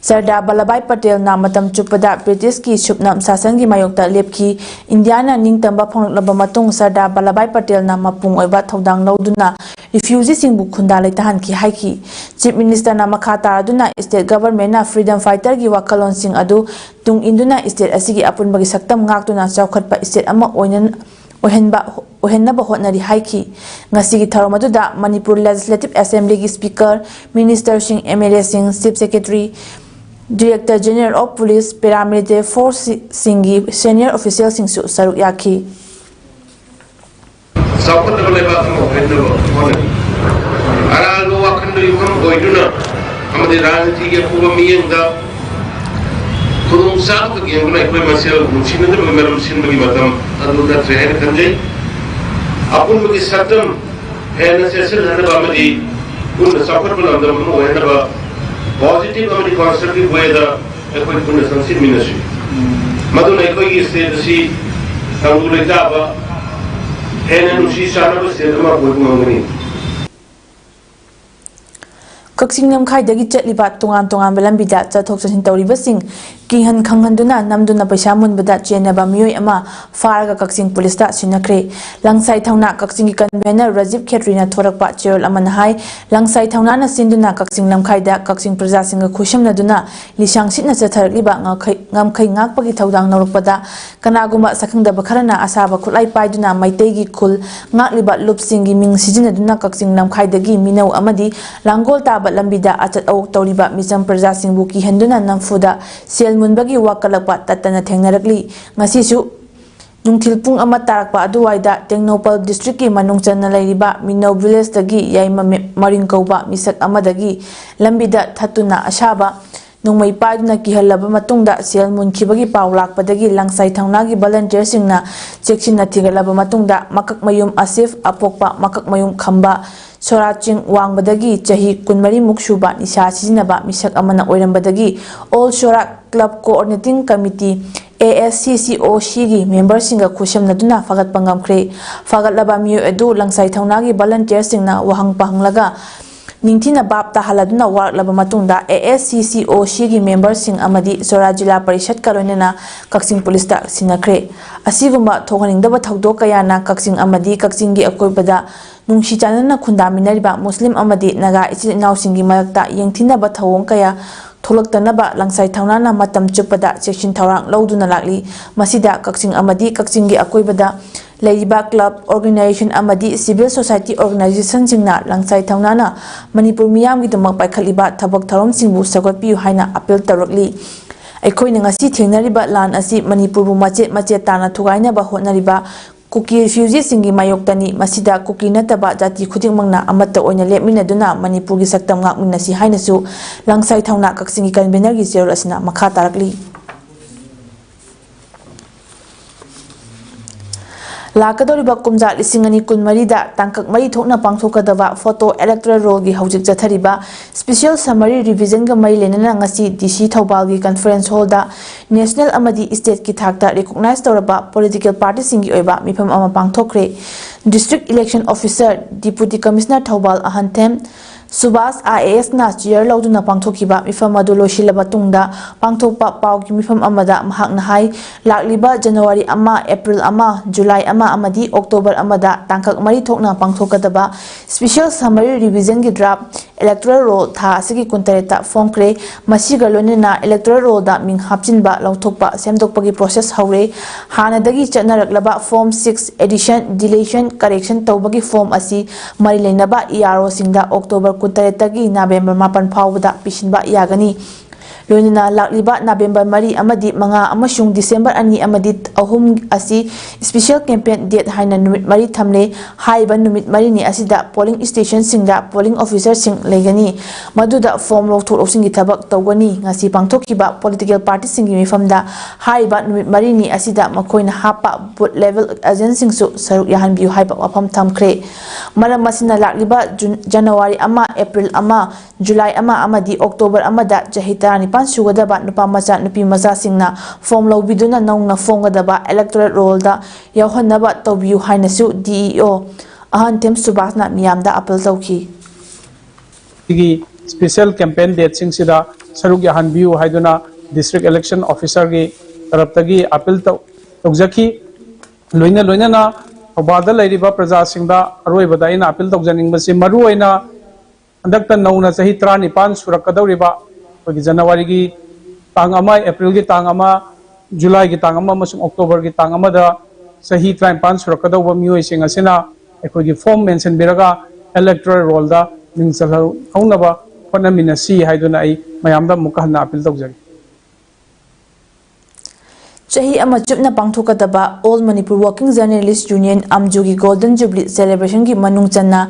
ꯁꯔꯗꯥꯔ ꯚꯜꯂꯚꯚꯥꯏ ꯄꯇꯦꯜꯅ ꯃꯇꯝ ꯆꯨꯞꯄꯗ ꯕ꯭ꯔꯤꯇꯤꯁꯀꯤ ꯁꯨꯞꯅꯝ ꯁꯥꯁꯟꯒꯤ ꯃꯥꯌꯣꯛꯇ ꯂꯦꯞꯈꯤ꯫ ꯏꯟꯗꯤꯌꯥꯅ ꯅꯤꯡꯇꯝꯕ ꯐꯪꯂꯛꯂꯕ ꯃꯇꯨꯡ ꯁꯔꯗꯥꯔ ꯚꯜꯂꯚꯚꯥꯏ ꯄꯇꯦꯜꯅ ꯃꯄꯨꯡ ꯑꯣꯏꯕ ꯊꯧꯗꯥꯡ ꯂꯧꯗꯨꯅ ꯔꯤꯐ꯭ꯌꯨꯖꯤꯁꯤꯡꯕꯨ ꯈꯨꯟꯗꯥ ꯂꯩꯇꯥꯍꯟꯈꯤ ꯍꯥꯏꯈꯤ꯫ ꯆꯤꯐ ꯃꯤꯅꯤꯁꯇꯔꯅ ꯃꯈꯥ ꯇꯥꯔꯗꯨꯅ ꯁ꯭ꯇꯦꯠ ꯒꯚꯔꯟꯃꯦꯟꯠꯅ ꯐ꯭ꯔꯤꯗꯝ ꯐꯥꯏꯇꯔꯒꯤ ꯋꯥꯈꯜꯂꯣꯟꯁꯤꯡ ꯑꯗꯨ ꯇꯨꯡ ꯏꯟꯗꯨꯅ ꯁ꯭ꯇꯦꯠ ꯑꯁꯤꯒꯤ ꯑꯄꯨꯟꯕꯒꯤ ꯁꯛꯇꯝ ꯉꯥꯛꯇꯨꯅ ꯆꯥꯎꯈꯠꯄ ꯁ꯭ꯇꯦꯠ ꯑꯃ ꯑꯣꯏꯅ, ꯑꯣꯏꯍꯟꯕ ꯑꯣꯏꯍꯟꯅꯕ ꯍꯣꯠꯅꯔꯤ ꯍꯥꯏꯈꯤ꯫ ꯉꯁꯤꯒꯤ ꯊꯧꯔꯝ ꯑꯗꯨꯗ ꯃꯅꯤꯄꯨꯔ ꯂꯦꯖꯤꯁꯂꯦꯇꯤꯚ ꯑꯦꯁꯦꯝꯕ꯭ꯂꯤꯒꯤ ꯁ꯭ꯄꯤꯀꯔ, ꯃꯤꯅꯤꯁꯇꯔꯁꯤꯡ, ꯑꯦꯝ ꯑꯦꯜ ꯑꯦꯁꯤꯡ, chief secretary, director general of police, paramilitary ꯐꯣꯔꯁꯁꯤꯡꯒꯤ ꯁꯦꯅꯤꯌꯔ ꯑꯣꯐꯤꯁꯤꯌꯦꯜꯁꯤꯡꯁꯨ ꯁꯔꯨꯛ ꯌꯥꯈꯤ꯫ ꯆꯥꯎꯈꯠꯂꯕ ꯂꯩꯕꯥꯛ ꯑꯃ ꯑꯣꯏꯍꯟꯅꯕ ꯍꯣꯠꯅꯔꯤ꯫ ꯑꯔꯥꯟꯕ ꯋꯥꯈꯜꯗ ꯌꯨꯝꯐꯝ ꯑꯣꯏꯗꯨꯅ ꯑꯃꯗꯤ ꯔꯥꯖꯅꯤꯇꯤꯒꯤ ꯑꯄꯨꯕ ꯃꯤꯠꯌꯦꯡꯗ ꯈꯨꯗꯣꯡꯆꯥꯕꯈꯛ ꯌꯦꯡꯗꯨꯅ ꯑꯩꯈꯣꯏ ꯃꯁꯦꯜ ꯅꯨꯡꯁꯤꯅꯗꯕꯒꯤ ꯃꯔꯝ ꯁꯤꯟꯕꯒꯤ ꯃꯇꯝ ꯑꯗꯨ ꯅꯠꯇ꯭ꯔꯦ ꯍꯥꯏꯅ ꯈꯟꯖꯩ꯫ ꯑꯄꯨꯟꯕꯒꯤ ꯁꯛꯇꯝ ꯍꯦꯟꯅ ꯆꯦꯠꯁꯤꯜꯍꯟꯅꯕ ꯑꯃꯗꯤ ꯄꯨꯟꯅ ꯆꯥꯎꯈꯠꯄ ꯂꯝꯗꯝ ꯑꯃ ꯑꯣꯏꯍꯟꯅꯕ positive ꯑꯃꯗꯤ constructive way ꯗ ꯑꯩꯈꯣꯏ ꯄꯨꯟꯅ ꯆꯪꯁꯤꯟꯃꯤꯟꯅꯁꯤ꯫ ꯃꯗꯨꯅ ꯑꯩꯈꯣꯏꯒꯤ state ꯑꯁꯤ ꯇꯪꯗꯨ ꯂꯩꯇꯥꯕ, ꯍꯦꯟꯅ ꯅꯨꯡꯁꯤ ꯆꯥꯟꯅꯕ state ꯑꯃ ꯑꯣꯏꯕ ꯉꯝꯒꯅꯤ꯫ ꯀꯛꯆꯤꯡ ꯂꯝꯈꯥꯏꯗꯒꯤ ꯆꯠꯂꯤꯕ ꯇꯣꯉꯥꯟ ꯇꯣꯉꯥꯟꯕ ꯂꯝꯕꯤꯗ ꯆꯠꯊꯣꯛ ꯆꯠꯁꯤꯟ ꯇꯧꯔꯤꯕꯁꯤꯡ ꯀꯤꯍꯟ ꯈꯪꯍꯟꯗꯨꯅ ꯅꯝꯗꯨꯅ ꯄꯩꯁꯥ ꯃꯨꯟꯕꯗ ꯆꯦꯟꯅꯕ ꯃꯤꯑꯣꯏ ꯑꯃ ꯐꯥꯔꯒ ꯀꯛꯆꯤꯡ ꯄꯨꯂꯤꯁꯇ ꯁꯤꯟꯅꯈ꯭ꯔꯦ꯫ ꯂꯪꯁꯥꯏ ꯊꯧꯅꯥ ꯀꯛꯆꯤꯡꯒꯤ convenor ꯔꯥꯖꯤꯕ ꯈꯦꯇ꯭ꯔꯤꯅ ꯊꯣꯔꯛꯄ ꯆꯦꯔꯣꯜ ꯑꯃꯅ ꯍꯥꯏ, ꯂꯪꯁꯥꯏ ꯊꯧꯅꯥꯅ ꯁꯤꯟꯗꯨꯅ ꯀꯛꯆꯤꯡ ꯂꯝꯈꯥꯏꯗ ꯀꯛꯆꯤꯡ ꯄ꯭ꯔꯖꯥꯁꯤꯡꯒ ꯈꯨꯠꯁꯝꯅꯗꯨꯅ ꯂꯤꯁꯥꯡ ꯁꯤꯠꯅ ꯆꯠꯊꯔꯛꯂꯤꯕ ꯉꯝꯈꯩ-, ꯉꯝꯈꯩ ꯉꯥꯛꯄꯒꯤ ꯊꯧꯗꯥꯡ ꯂꯧꯔꯛꯄꯗ ꯀꯅꯥꯒꯨꯝꯕ ꯁꯛꯈꯪꯗꯕ ꯈꯔꯅ ꯑꯁꯥꯕ ꯈꯨꯠꯂꯥꯏ ꯄꯥꯏꯗꯨꯅ ꯃꯩꯇꯩꯒꯤ ꯈꯨꯜ ꯉꯥꯛꯂꯤꯕ ꯂꯨꯞꯁꯤꯡꯒꯤ ꯃꯤꯡ ꯁꯤꯖꯤꯟꯅꯗꯨꯅ ꯀꯛꯆꯤꯡ ꯂꯝꯈꯥꯏꯗꯒꯤ ꯃꯤꯅꯧ ꯑꯃꯗꯤ ꯂꯥꯡꯒꯣꯜ ꯇꯥꯕ ꯂꯝꯕꯤꯗ ꯑꯆꯠ ꯑꯋꯣꯛ ꯇꯧꯔꯤꯕ ꯃꯤꯆꯝ ꯄ꯭ꯔꯖꯥꯁꯤꯡꯕꯨ ꯀꯤꯍꯟꯗꯨꯅ ꯅꯝꯐꯨꯗ ꯁꯦꯜ ꯃꯨꯟꯕꯒꯤ ꯋꯥꯀꯠꯂꯛꯄ ꯇꯠꯇꯅ ꯊꯦꯡꯅꯔꯛꯂꯤ꯫ ꯉꯁꯤꯁꯨ ꯅꯨꯡꯊꯤꯜ ꯄꯨꯡ ꯑꯃ ꯇꯥꯔꯛꯄ ꯑꯗꯨꯋꯥꯏꯗ ꯇꯦꯡꯅꯧꯄꯜ district ꯀꯤ ꯃꯅꯨꯡ ꯆꯟꯅ ꯂꯩꯔꯤꯕ ꯃꯤꯅꯧ village ꯇꯒꯤ ꯌꯥꯏꯃ ꯃꯦ-, ꯃꯔꯤꯡ ꯀꯧꯕ ꯃꯤꯁꯛ ꯑꯃꯗꯒꯤ ꯂꯝꯕꯤꯗ ꯊꯠꯇꯨꯅ ꯑꯁꯥꯕ ꯅꯣꯡꯃꯩ ꯄꯥꯏꯗꯨꯅ ꯀꯤꯍꯜꯂꯕ ꯃꯇꯨꯡꯗ ꯁꯦꯜ ꯃꯨꯟꯈꯤꯕꯒꯤ ꯄꯥꯎ ꯂꯥꯛꯄꯗꯒꯤ ꯂꯪꯁꯥꯏ ꯊꯧꯅꯥꯒꯤ volunteer ꯁꯤꯡꯅ ꯆꯦꯛꯁꯤꯟꯅ ꯊꯤꯒꯠꯂꯕ ꯃꯇꯨꯡꯗ ꯃꯀꯛꯃꯌꯨꯝ ꯑꯁꯤꯐ, ꯑꯄꯣꯛꯄ ꯃꯀꯛꯃꯌꯨꯝ ꯈꯝꯕ, ꯁꯣꯔꯥ ꯆꯤꯡ ꯋꯥꯡꯕꯗꯒꯤ ꯆꯍꯤ ꯀꯨꯟꯃꯔꯤ ꯃꯨꯛ ꯁꯨꯕ ꯅꯤꯁꯥ ꯁꯤꯖꯤꯟꯅꯕ ꯃꯤꯁꯛ ꯑꯃꯅ ꯑꯣꯏꯔꯝꯕꯗꯒꯤ All ꯁꯣꯔꯥ Club Coordinating Committee, A S C C O C ꯒꯤ member ꯁꯤꯡꯒ ꯈꯨꯠꯁꯝꯅꯗꯨꯅ ꯐꯥꯒꯠꯄ ꯉꯝꯈ꯭ꯔꯦ꯫ ꯐꯥꯒꯠꯂꯕ ꯃꯤꯑꯣꯏ ꯑꯗꯨ ꯂꯪꯁꯥꯏ ꯊꯧꯅꯥꯒꯤ volunteer ꯁꯤꯡꯅ ꯋꯥꯍꯪ ꯄꯥꯍꯪꯂꯒ ꯅꯤꯡꯊꯤꯅ ꯚꯥꯞ ꯇꯥꯍꯜꯂꯗꯨꯅ ꯋꯥꯔꯛꯂꯕ ꯃꯇꯨꯡꯗ A S C C O C ꯒꯤ member ꯁꯤꯡ ꯑꯃꯗꯤ ꯁꯣꯔꯥ ꯖꯤꯂꯥ ꯄꯔꯤꯁꯠꯀ ꯂꯣꯏꯅꯅ ꯀꯛꯆꯤꯡ ꯄꯨꯂꯤꯁꯇ ꯁꯤꯟꯅꯈ꯭ꯔꯦ꯫ ꯑꯁꯤꯒꯨꯝꯕ ꯊꯣꯛꯍꯟꯅꯤꯡꯗꯕ ꯊꯧꯗꯣꯛ ꯀꯌꯥꯅ ꯀꯛꯆꯤꯡ ꯑꯃꯗꯤ ꯀꯛꯆꯤꯡꯒꯤ ꯑꯀꯣꯏꯕꯗ ꯅꯨꯡꯁꯤ ꯆꯥꯟꯅꯅ ꯈꯨꯟꯗꯥꯃꯤꯟꯅꯔꯤꯕ ꯃꯨꯁꯂꯤꯝ ꯑꯃꯗꯤ ꯅꯥꯒꯥ ꯏꯆꯤꯜ ꯏꯅꯥꯎꯁꯤꯡꯒꯤ ꯃꯔꯛꯇ ꯌꯦꯡꯊꯤꯅꯕ ꯊꯧꯑꯣꯡ ꯀꯌꯥ ꯊꯣꯛꯂꯛꯇꯅꯕ ꯂꯪꯁꯥꯏ ꯊꯧꯅꯥꯅ ꯃꯇꯝ ꯆꯨꯞꯄꯗ ꯆꯦꯛꯁꯤꯟ ꯊꯧꯔꯥꯡ ꯂꯧꯗꯨꯅ ꯂꯥꯛꯂꯤ꯫ ꯃꯁꯤꯗ ꯀꯛꯆꯤꯡ ꯑꯃꯗꯤ ꯀꯛꯆꯤꯡꯒꯤ ꯑꯀꯣꯏꯕꯗ ꯂꯩꯔꯤꯕ club, organisation ꯑꯃꯗꯤ civil society organisationꯁꯤꯡꯅ ꯂꯪꯁꯥꯏ ꯊꯧꯅꯥꯅ ꯃꯅꯤꯄꯨꯔ ꯃꯤꯌꯥꯝꯒꯤꯗꯃꯛ ꯄꯥꯏꯈꯠꯂꯤꯕ ꯊꯕꯛ ꯊꯧꯔꯝꯁꯤꯡꯕꯨ ꯁꯧꯒꯠꯄꯤꯌꯨ ꯍꯥꯏꯅ appeal ꯇꯧꯔꯛꯂꯤ꯫ ꯑꯩꯈꯣꯏꯅ ꯉꯁꯤ ꯊꯦꯡꯅꯔꯤꯕ ꯂꯥꯟ ꯑꯁꯤ ꯃꯅꯤꯄꯨꯔꯕꯨ ꯃꯆꯦꯠ ꯃꯆꯦꯠ ꯇꯥꯅ ꯊꯨꯒꯥꯏꯅꯕ ꯍꯣꯠꯅꯔꯤꯕ ꯀꯨꯀꯤ refugeeꯁꯤꯡꯒꯤ ꯃꯥꯌꯣꯛꯇꯅꯤ꯫ ꯃꯁꯤꯗ ꯀꯨꯀꯤ ꯅꯠꯇꯕ ꯖꯥꯇꯤ ꯈꯨꯗꯤꯡꯃꯛꯅ ꯑꯃꯠꯇ ꯑꯣꯏꯅ ꯂꯦꯞꯃꯤꯟꯅꯗꯨꯅ ꯃꯅꯤꯄꯨꯔꯒꯤ ꯁꯛꯇꯝ ꯉꯥꯛꯃꯤꯟꯅꯁꯤ ꯍꯥꯏꯅꯁꯨ ꯂꯪꯁꯥꯏ ꯊꯧꯅꯥ ꯀꯛꯆꯤꯡꯒꯤ convenerꯒꯤ ꯆꯦꯔꯣꯜ ꯑꯁꯤꯅ ꯃꯈꯥ ꯇꯥꯔꯛꯂꯤ꯫ ꯂꯥꯛꯀꯗꯧꯔꯤꯕ ꯀꯨꯝꯖꯥ ꯂꯤꯁꯤꯡ ꯑꯅꯤ ꯀꯨꯟꯃꯔꯤꯗ ꯇꯥꯡꯀꯛ ꯃꯔꯤ ꯊꯣꯛꯅ ꯄꯥꯡꯊꯣꯛꯀꯗꯕ photo electoral rollꯒꯤ ꯍꯧꯖꯤꯛ ꯆꯠꯊꯔꯤꯕ special summary revisionꯒ ꯃꯔꯤ ꯂꯩꯅꯅ ꯉꯁꯤ D C ꯊꯧꯕꯥꯜꯒꯤ conference hallꯗ national ꯑꯃꯗꯤ stateꯀꯤ ꯊꯥꯛꯇ recognize ꯇꯧꯔꯕ political partyꯁꯤꯡꯒꯤ ꯑꯣꯏꯕ ꯃꯤꯐꯝ ꯑꯃ ꯄꯥꯡꯊꯣꯛꯈ꯭ꯔꯦ꯫ District Election Officer, Deputy Commissioner Thoubal ꯑꯍꯟꯊꯦꯝ Subhas IASꯅ chair ꯂꯧꯗꯨꯅ ꯄꯥꯡꯊꯣꯛꯈꯤꯕ ꯃꯤꯐꯝ ꯑꯗꯨ ꯂꯣꯏꯁꯤꯜꯂꯕ ꯇꯨꯡꯗ ꯄꯥꯡꯊꯣꯛꯄ ꯄꯥꯎꯒꯤ ꯃꯤꯐꯝ ꯑꯃꯗ ꯃꯍꯥꯛꯅ ꯍꯥꯏ, ꯂꯥꯛꯂꯤꯕ January ꯑꯃ, April ꯑꯃ, July ꯑꯃ ꯑꯃꯗꯤ October ꯑꯃꯗ ꯇꯥꯡꯀꯛ ꯃꯔꯤ ꯊꯣꯛꯅ ꯄꯥꯡꯊꯣꯛꯀꯗꯕ special summary revisionꯒꯤ draft electoral roll ꯊꯥ ꯑꯁꯤꯒꯤ ꯀꯨꯟꯇꯔꯦꯠꯇ ꯐꯣꯡꯈ꯭ꯔꯦ꯫ ꯃꯁꯤꯒ ꯂꯣꯏꯅꯅ electoral rollꯗ ꯃꯤꯡ ꯍꯥꯞꯆꯤꯟꯕ, ꯂꯧꯊꯣꯛꯄ, ꯁꯦꯝꯗꯣꯛꯄꯒꯤ process ꯍꯧꯔꯦ꯫ ꯍꯥꯟꯅꯗꯒꯤ ꯆꯠꯅꯔꯛꯂꯕ form six addition, deletion, correction ꯇꯧꯕꯒꯤ form ꯑꯁꯤ ꯃꯔꯤ ꯂꯩꯅꯕ EROꯁꯤꯡꯗ October ꯀꯨꯟꯇꯔꯦꯠꯇꯒꯤ November ꯃꯥꯄꯟ ꯐꯥꯎꯕꯗ ꯄꯤꯁꯤꯟꯕ ꯌꯥꯒꯅꯤ꯫ ꯂꯣꯏꯅꯅ ꯂꯥꯛꯂꯤꯕ November ꯃꯔꯤ ꯑꯃꯗꯤ ꯃꯉꯥ ꯑꯃꯁꯨꯡ December ꯑꯅꯤ ꯑꯃꯗꯤ ꯑꯍꯨꯝ ꯑꯁꯤ special campaign date ꯍꯥꯏꯅ ꯅꯨꯃꯤꯠ ꯃꯔꯤ ꯊꯝꯂꯦ꯫ ꯍꯥꯏꯔꯤꯕ ꯅꯨꯃꯤꯠ ꯃꯔꯤꯅꯤ ꯑꯁꯤꯗ polling stationꯁꯤꯡꯗ polling officerꯁꯤꯡ ꯂꯩꯒꯅꯤ꯫ ꯃꯗꯨꯗ form ꯂꯧꯊꯣꯛ ꯂꯧꯁꯤꯟꯒꯤ ꯊꯕꯛ ꯇꯧꯒꯅꯤ꯫ ꯉꯁꯤ ꯄꯥꯡꯊꯣꯛꯈꯤꯕ political partyꯁꯤꯡꯒꯤ ꯃꯤꯐꯝꯗ ꯍꯥꯏꯔꯤꯕ ꯅꯨꯃꯤꯠ ꯃꯔꯤꯅꯤ ꯑꯁꯤꯗ ꯃꯈꯣꯏꯅ ꯍꯥꯞꯄ booth level agentꯁꯤꯡꯁꯨ ꯁꯔꯨꯛ ꯌꯥꯍꯟꯕꯤꯌꯨ ꯍꯥꯏꯕ ꯋꯥꯐꯝ ꯊꯝꯈ꯭ꯔꯦ꯫ ꯃꯔꯝ ꯑꯁꯤꯅ ꯂꯥꯛꯂꯤꯕ June, January ꯑꯃ, April ꯑꯃ, July ꯑꯃ ꯑꯃꯗꯤ October ꯑꯃꯗ ꯆꯍꯤ ꯇꯔꯥꯅꯤꯄꯥꯟ ꯁꯨꯒꯗꯕ ꯅꯨꯄꯥ ꯃꯆꯥ, ꯅꯨꯄꯤ ꯃꯆꯥꯁꯤꯡꯅ form ꯂꯧꯕꯤꯗꯨꯅ ꯅꯧꯅ ꯐꯣꯡꯒꯗꯕ electoral rollꯗ ꯌꯥꯎꯍꯟꯅꯕ ꯇꯧꯕꯤꯌꯨ ꯍꯥꯏꯅꯁꯨ DEO ꯑꯍꯟꯊꯦꯝ ꯁꯨꯕꯥꯁꯅ ꯃꯤꯌꯥꯝꯗ appeal ꯇꯧꯈꯤ꯫ ꯁꯤꯒꯤ special campaign dateꯁꯤꯡꯁꯤꯗ ꯁꯔꯨꯛ ꯌꯥꯍꯟꯕꯤꯌꯨ ꯍꯥꯏꯗꯨꯅ District Election Officerꯒꯤ ꯇꯔꯞꯇꯒꯤ appeal ꯇꯧ-, ꯇꯧꯖꯈꯤ꯫ ꯂꯣꯏꯅ ꯂꯣꯏꯅꯅ ꯊꯧꯕꯥꯜꯗ ꯂꯩꯔꯤꯕ ꯄ꯭ꯔꯖꯥꯁꯤꯡꯗ ꯑꯔꯣꯏꯕꯗ ꯑꯩꯅ appeal ꯇꯧꯖꯅꯤꯡꯕꯁꯤ, ꯃꯔꯨꯑꯣꯏꯅ ꯍꯟꯗꯛꯇ ꯅꯧꯅ ꯆꯍꯤ ꯇꯔꯥꯅꯤꯄꯥꯟ ꯁꯨꯔꯛꯀꯗꯧꯔꯤꯕ ꯑꯩꯈꯣꯏꯒꯤ Januaryꯒꯤ ꯇꯥꯡ ꯑꯃ, Aprilꯒꯤ ꯇꯥꯡ ꯑꯃ, Julyꯒꯤ ꯇꯥꯡ ꯑꯃ ꯑꯃꯁꯨꯡ Octoberꯒꯤ ꯇꯥꯡ ꯑꯃꯗ ꯆꯍꯤ ꯇꯔꯥꯅꯤꯄꯥꯟ ꯁꯨꯔꯛꯀꯗꯧꯕ ꯃꯤꯑꯣꯏꯁꯤꯡ ꯑꯁꯤꯅ ꯑꯩꯈꯣꯏꯒꯤ ꯐꯣꯝ ꯃꯦꯟꯁꯤꯟꯕꯤꯔꯒ ꯏꯂꯦꯛꯇꯣꯔꯦꯜ ꯔꯣꯜꯗ ꯃꯤꯡ ꯆꯜꯍꯧꯅꯕ ꯍꯣꯠꯅꯃꯤꯟꯅꯁꯤ ꯍꯥꯏꯗꯨꯅ ꯑꯩ ꯃꯌꯥꯝꯗ ꯑꯃꯨꯛꯀ ꯍꯟꯅ ꯑꯄꯤꯜ ꯇꯧꯖꯔꯤ꯫ ꯆꯍꯤ ꯑꯃ ꯆꯨꯞꯅ ꯄꯥꯡꯊꯣꯛꯀꯗꯕ All Manipur Working Journalist Union, ꯑꯝꯖꯨꯒꯤ Golden Jubilee Celebration ꯒꯤ ꯃꯅꯨꯡ ꯆꯟꯅ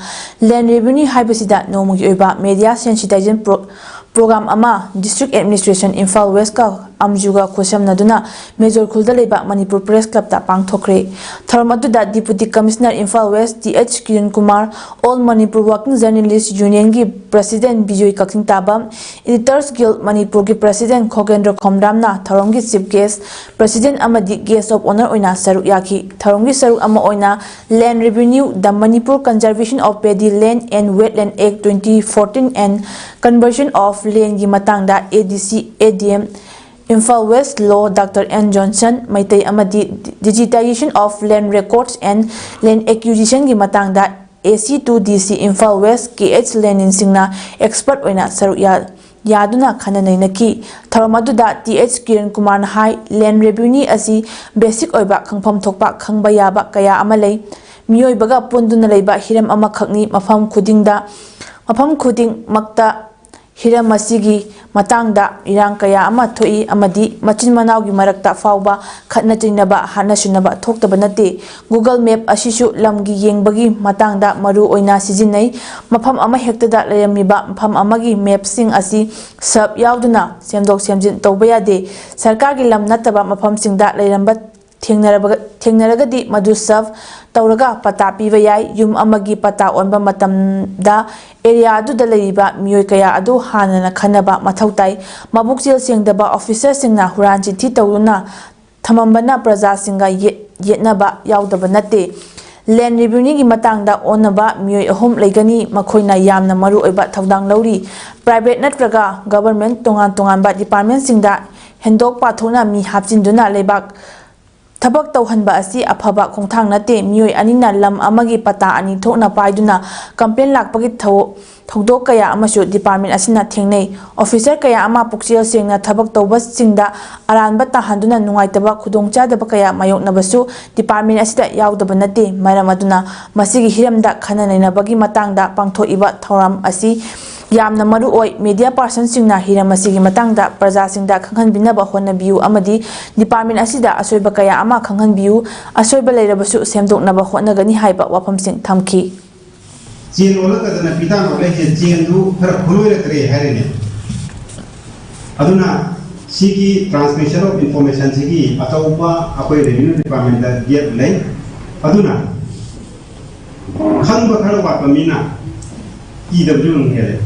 Land Revenue ꯍꯥꯏꯕꯁꯤꯗ ꯅꯣꯡꯃꯒꯤ ꯑꯣꯏꯕ media sensitization pro-, program ꯑꯃ District Administration Imphal West ꯀ ꯑꯝꯖꯨꯒ ꯈꯨꯠꯁꯝꯅꯗꯨꯅ ꯃꯦꯖꯣꯔ ꯈꯨꯜꯗ ꯂꯩꯕ ꯃꯅꯤꯄꯨꯔ Press Club ꯇ ꯄꯥꯡꯊꯣꯛꯈ꯭ꯔꯦ꯫ ꯊꯧꯔꯝ ꯑꯗꯨꯗ Deputy Commissioner Imphal West T H Kiran Kumar, All Manipur Working Journalist Union ꯒꯤ President ꯕꯤꯖꯣꯏ ꯀꯛꯆꯤꯡ ꯇꯥꯕꯝ, Editors Guild ꯃꯅꯤꯄꯨꯔꯒꯤ President ꯈꯣꯒꯦꯟꯗ꯭ꯔ ꯈꯣꯝꯗ꯭ꯔꯥꯝꯅ ꯊꯧꯔꯝꯒꯤ Chief Guest, President ꯑꯃꯗꯤ Guest of Honour ꯑꯣꯏꯅ ꯁꯔꯨꯛ ꯌꯥꯈꯤ꯫ ꯊꯧꯔꯝꯒꯤ ꯁꯔꯨꯛ ꯑꯃ ꯑꯣꯏꯅ Land Revenue, the Manipur Conservation of Paddy Land and Wetland Act twenty fourteen and Conversion of Land ꯒꯤ ꯃꯇꯥꯡꯗ A D C, A D M, Imphal West Law Doctor N Johnson, Meitei ꯑꯃꯗꯤ Digitization of Land Records and Land Acquisition ꯒꯤ ꯃꯇꯥꯡꯗ ꯑꯦ ꯁꯤ to the ꯁꯤ Imphal West ꯀꯦ H ꯂꯦꯅꯤꯟ ꯁꯤꯡꯅ expert ꯑꯣꯏꯅ ꯁꯔꯨꯛ ꯌꯥ-, ꯌꯥꯗꯨꯅ ꯈꯟꯅ ꯅꯩꯅꯈꯤ꯫ ꯊꯧꯔꯝ ꯑꯗꯨꯗ ꯇꯤ ꯑꯩꯆ ꯀꯤꯔꯟ ꯀꯨꯃꯥꯔꯅ ꯍꯥꯏ, Land Revenue ꯑꯁꯤ basic ꯑꯣꯏꯕ ꯈꯪꯐꯝ ꯊꯣꯛꯄ ꯈꯪꯕ ꯌꯥꯕ ꯀꯌꯥ ꯑꯃ ꯂꯩ꯫ ꯃꯤꯑꯣꯏꯕꯒ ꯄꯨꯟꯗꯨꯅ ꯂꯩꯕ ꯍꯤꯔꯝ ꯑꯃꯈꯛꯅꯤ꯫ ꯃꯐꯝ ꯈꯨꯗꯤꯡꯗ, ꯃꯐꯝ ꯈꯨꯗꯤꯡꯃꯛꯇ ꯍꯤꯔꯝ ꯑꯁꯤꯒꯤ ꯃꯇꯥꯡꯗ ꯏꯔꯥꯡ ꯀꯌꯥ ꯑꯃ ꯊꯣꯛꯏ ꯑꯃꯗꯤ ꯃꯆꯤꯟ ꯃꯅꯥꯎꯒꯤ ꯃꯔꯛꯇ ꯐꯥꯎꯕ ꯈꯠꯅ ꯆꯩꯅꯕ, ꯍꯥꯠꯅ ꯁꯨꯅꯕ ꯊꯣꯛꯇꯕ ꯅꯠꯇꯦ꯫ Google Map ꯑꯁꯤꯁꯨ ꯂꯝꯒꯤ ꯌꯦꯡꯕꯒꯤ ꯃꯇꯥꯡꯗ ꯃꯔꯨ ꯑꯣꯏꯅ ꯁꯤꯖꯤꯟꯅꯩ꯫ ꯃꯐꯝ ꯑꯃꯍꯦꯛꯇꯗ ꯂꯩꯔꯝꯃꯤꯕ ꯃꯐꯝ ꯑꯃꯒꯤ map ꯁꯤꯡ ꯑꯁꯤ ꯁꯔꯞ ꯌꯥꯎꯗꯨꯅ ꯁꯦꯝꯗꯣꯛ ꯁꯦꯝꯖꯤꯟ ꯇꯧꯕ ꯌꯥꯗꯦ꯫ ꯁꯔꯀꯥꯔꯒꯤ ꯂꯝ ꯅꯠꯇꯕ ꯃꯐꯝꯁꯤꯡꯗ ꯂꯩꯔꯝꯕ ꯊꯦꯡꯅꯔꯕꯒ-, ꯊꯦꯡꯅꯔꯒꯗꯤ ꯃꯗꯨ ꯁꯔꯞ ꯇꯧꯔꯒ ꯄꯇꯥ ꯄꯤꯕ ꯌꯥꯏ꯫ ꯌꯨꯝ ꯑꯃꯒꯤ ꯄꯇꯥ ꯑꯣꯟꯕ ꯃꯇꯝꯗ area ꯑꯗꯨꯗ ꯂꯩꯔꯤꯕ ꯃꯤꯑꯣꯏ ꯀꯌꯥ ꯑꯗꯨ ꯍꯥꯟꯅꯅ ꯈꯟꯅꯕ ꯃꯊꯧ ꯇꯥꯏ꯫ ꯃꯕꯨꯛꯆꯦꯜ ꯁꯦꯡꯗꯕ officer ꯁꯤꯡꯅ ꯍꯨꯔꯥꯟ ꯆꯤꯟꯊꯤ ꯇꯧꯗꯨꯅ ꯊꯝꯃꯝꯕꯅ ꯄ꯭ꯔꯖꯥꯁꯤꯡꯒ ꯌꯦꯠ-, ꯌꯦꯠꯅꯕ ꯌꯥꯎꯗꯕ ꯅꯠꯇꯦ꯫ Land Revenue ꯒꯤ ꯃꯇꯥꯡꯗ ꯑꯣꯟꯅꯕ ꯃꯤꯑꯣꯏ ꯑꯍꯨꯝ ꯂꯩꯒꯅꯤ꯫ ꯃꯈꯣꯏꯅ ꯌꯥꯝꯅ ꯃꯔꯨ ꯑꯣꯏꯕ ꯊꯧꯗꯥꯡ ꯂꯧꯔꯤ꯫ Private ꯅꯠꯇ꯭ꯔꯒ government ꯇꯣꯉꯥꯟ ꯇꯣꯉꯥꯟꯕ department ꯁꯤꯡꯗ ꯍꯦꯟꯗꯣꯛ ꯄꯥꯊꯣꯛꯅ ꯃꯤ ꯍꯥꯞꯆꯤꯟꯗꯨꯅ ꯂꯩꯕꯥꯛ ꯊꯕꯛ ꯇꯧꯍꯟꯕ ꯑꯁꯤ ꯑꯐꯕ ꯈꯣꯡꯊꯥꯡ ꯅꯠꯇꯦ꯫ ꯃꯤꯑꯣꯏ ꯑꯅꯤꯅ ꯂꯝ ꯑꯃꯒꯤ ꯄꯇꯥ ꯑꯅꯤ ꯊꯣꯛꯅ ꯄꯥꯏꯗꯨꯅ complain ꯂꯥꯛꯄꯒꯤ ꯊꯧ-, ꯊꯧꯗꯣꯛ ꯀꯌꯥ ꯑꯃꯁꯨ department ꯑꯁꯤꯅ ꯊꯦꯡꯅꯩ꯫ Officer ꯀꯌꯥ ꯑꯃ ꯄꯨꯛꯆꯦꯜ ꯁꯦꯡꯅ ꯊꯕꯛ ꯇꯧꯕꯁꯤꯡꯗ ꯑꯔꯥꯟꯕ ꯇꯥꯍꯟꯗꯨꯅ ꯅꯨꯡꯉꯥꯏꯇꯕ ꯈꯨꯗꯣꯡꯆꯥꯗꯕ ꯀꯌꯥ ꯃꯥꯌꯣꯛꯅꯕꯁꯨ department ꯑꯁꯤꯗ ꯌꯥꯎꯗꯕ ꯅꯠꯇꯦ꯫ ꯃꯔꯝ ꯑꯗꯨꯅ ꯃꯁꯤꯒꯤ ꯍꯤꯔꯝꯗ ꯈꯟꯅ ꯅꯩꯅꯕꯒꯤ ꯃꯇꯥꯡꯗ ꯄꯥꯡꯊꯣꯛꯏꯕ ꯊꯧꯔꯝ ꯑꯁꯤ ꯌꯥꯝꯅ ꯃꯔꯨ ꯑꯣꯏ꯫ Media personꯁꯤꯡꯅ ꯍꯤꯔꯝ ꯑꯁꯤꯒꯤ ꯃꯇꯥꯡꯗ ꯄ꯭ꯔꯖꯥꯁꯤꯡꯗ ꯈꯪꯍꯟꯕꯤꯅꯕ ꯍꯣꯠꯅꯕꯤꯌꯨ ꯑꯃꯗꯤ department ꯑꯁꯤꯗ ꯑꯁꯣꯏꯕ ꯀꯌꯥ ꯑꯃ ꯈꯪꯍꯟꯕꯤꯌꯨ, ꯑꯁꯣꯏꯕ ꯂꯩꯔꯕꯁꯨ ꯁꯦꯝꯗꯣꯛꯅꯕ ꯍꯣꯠꯅꯒꯅꯤ ꯍꯥꯏꯕ ꯋꯥꯐꯝꯁꯤꯡ ꯊꯝꯈꯤ꯫ ꯆꯦꯟ ꯑꯣꯜꯂꯛꯀꯗꯅ ꯄꯤꯇꯥꯟ ꯑꯣꯜꯂꯛꯏꯁꯦ, ꯆꯦꯟꯗꯨ ꯈꯔ ꯈꯨꯂꯣꯏꯔꯛꯇ꯭ꯔꯦ ꯍꯥꯏꯔꯤꯅꯦ꯫ ꯑꯗꯨꯅ ꯁꯤꯒꯤ transmission of informationꯁꯤꯒꯤ ꯑꯆꯧꯕ ꯑꯩꯈꯣꯏ revenue departmentꯇ gap ꯂꯩ꯫ ꯑꯗꯨꯅ ꯈꯪꯕ ꯈꯔ ꯋꯥꯠꯄ ꯃꯤꯅ ꯏꯗꯕꯁꯨ ꯑꯗꯨꯝ ꯍꯦꯜꯂꯦ꯫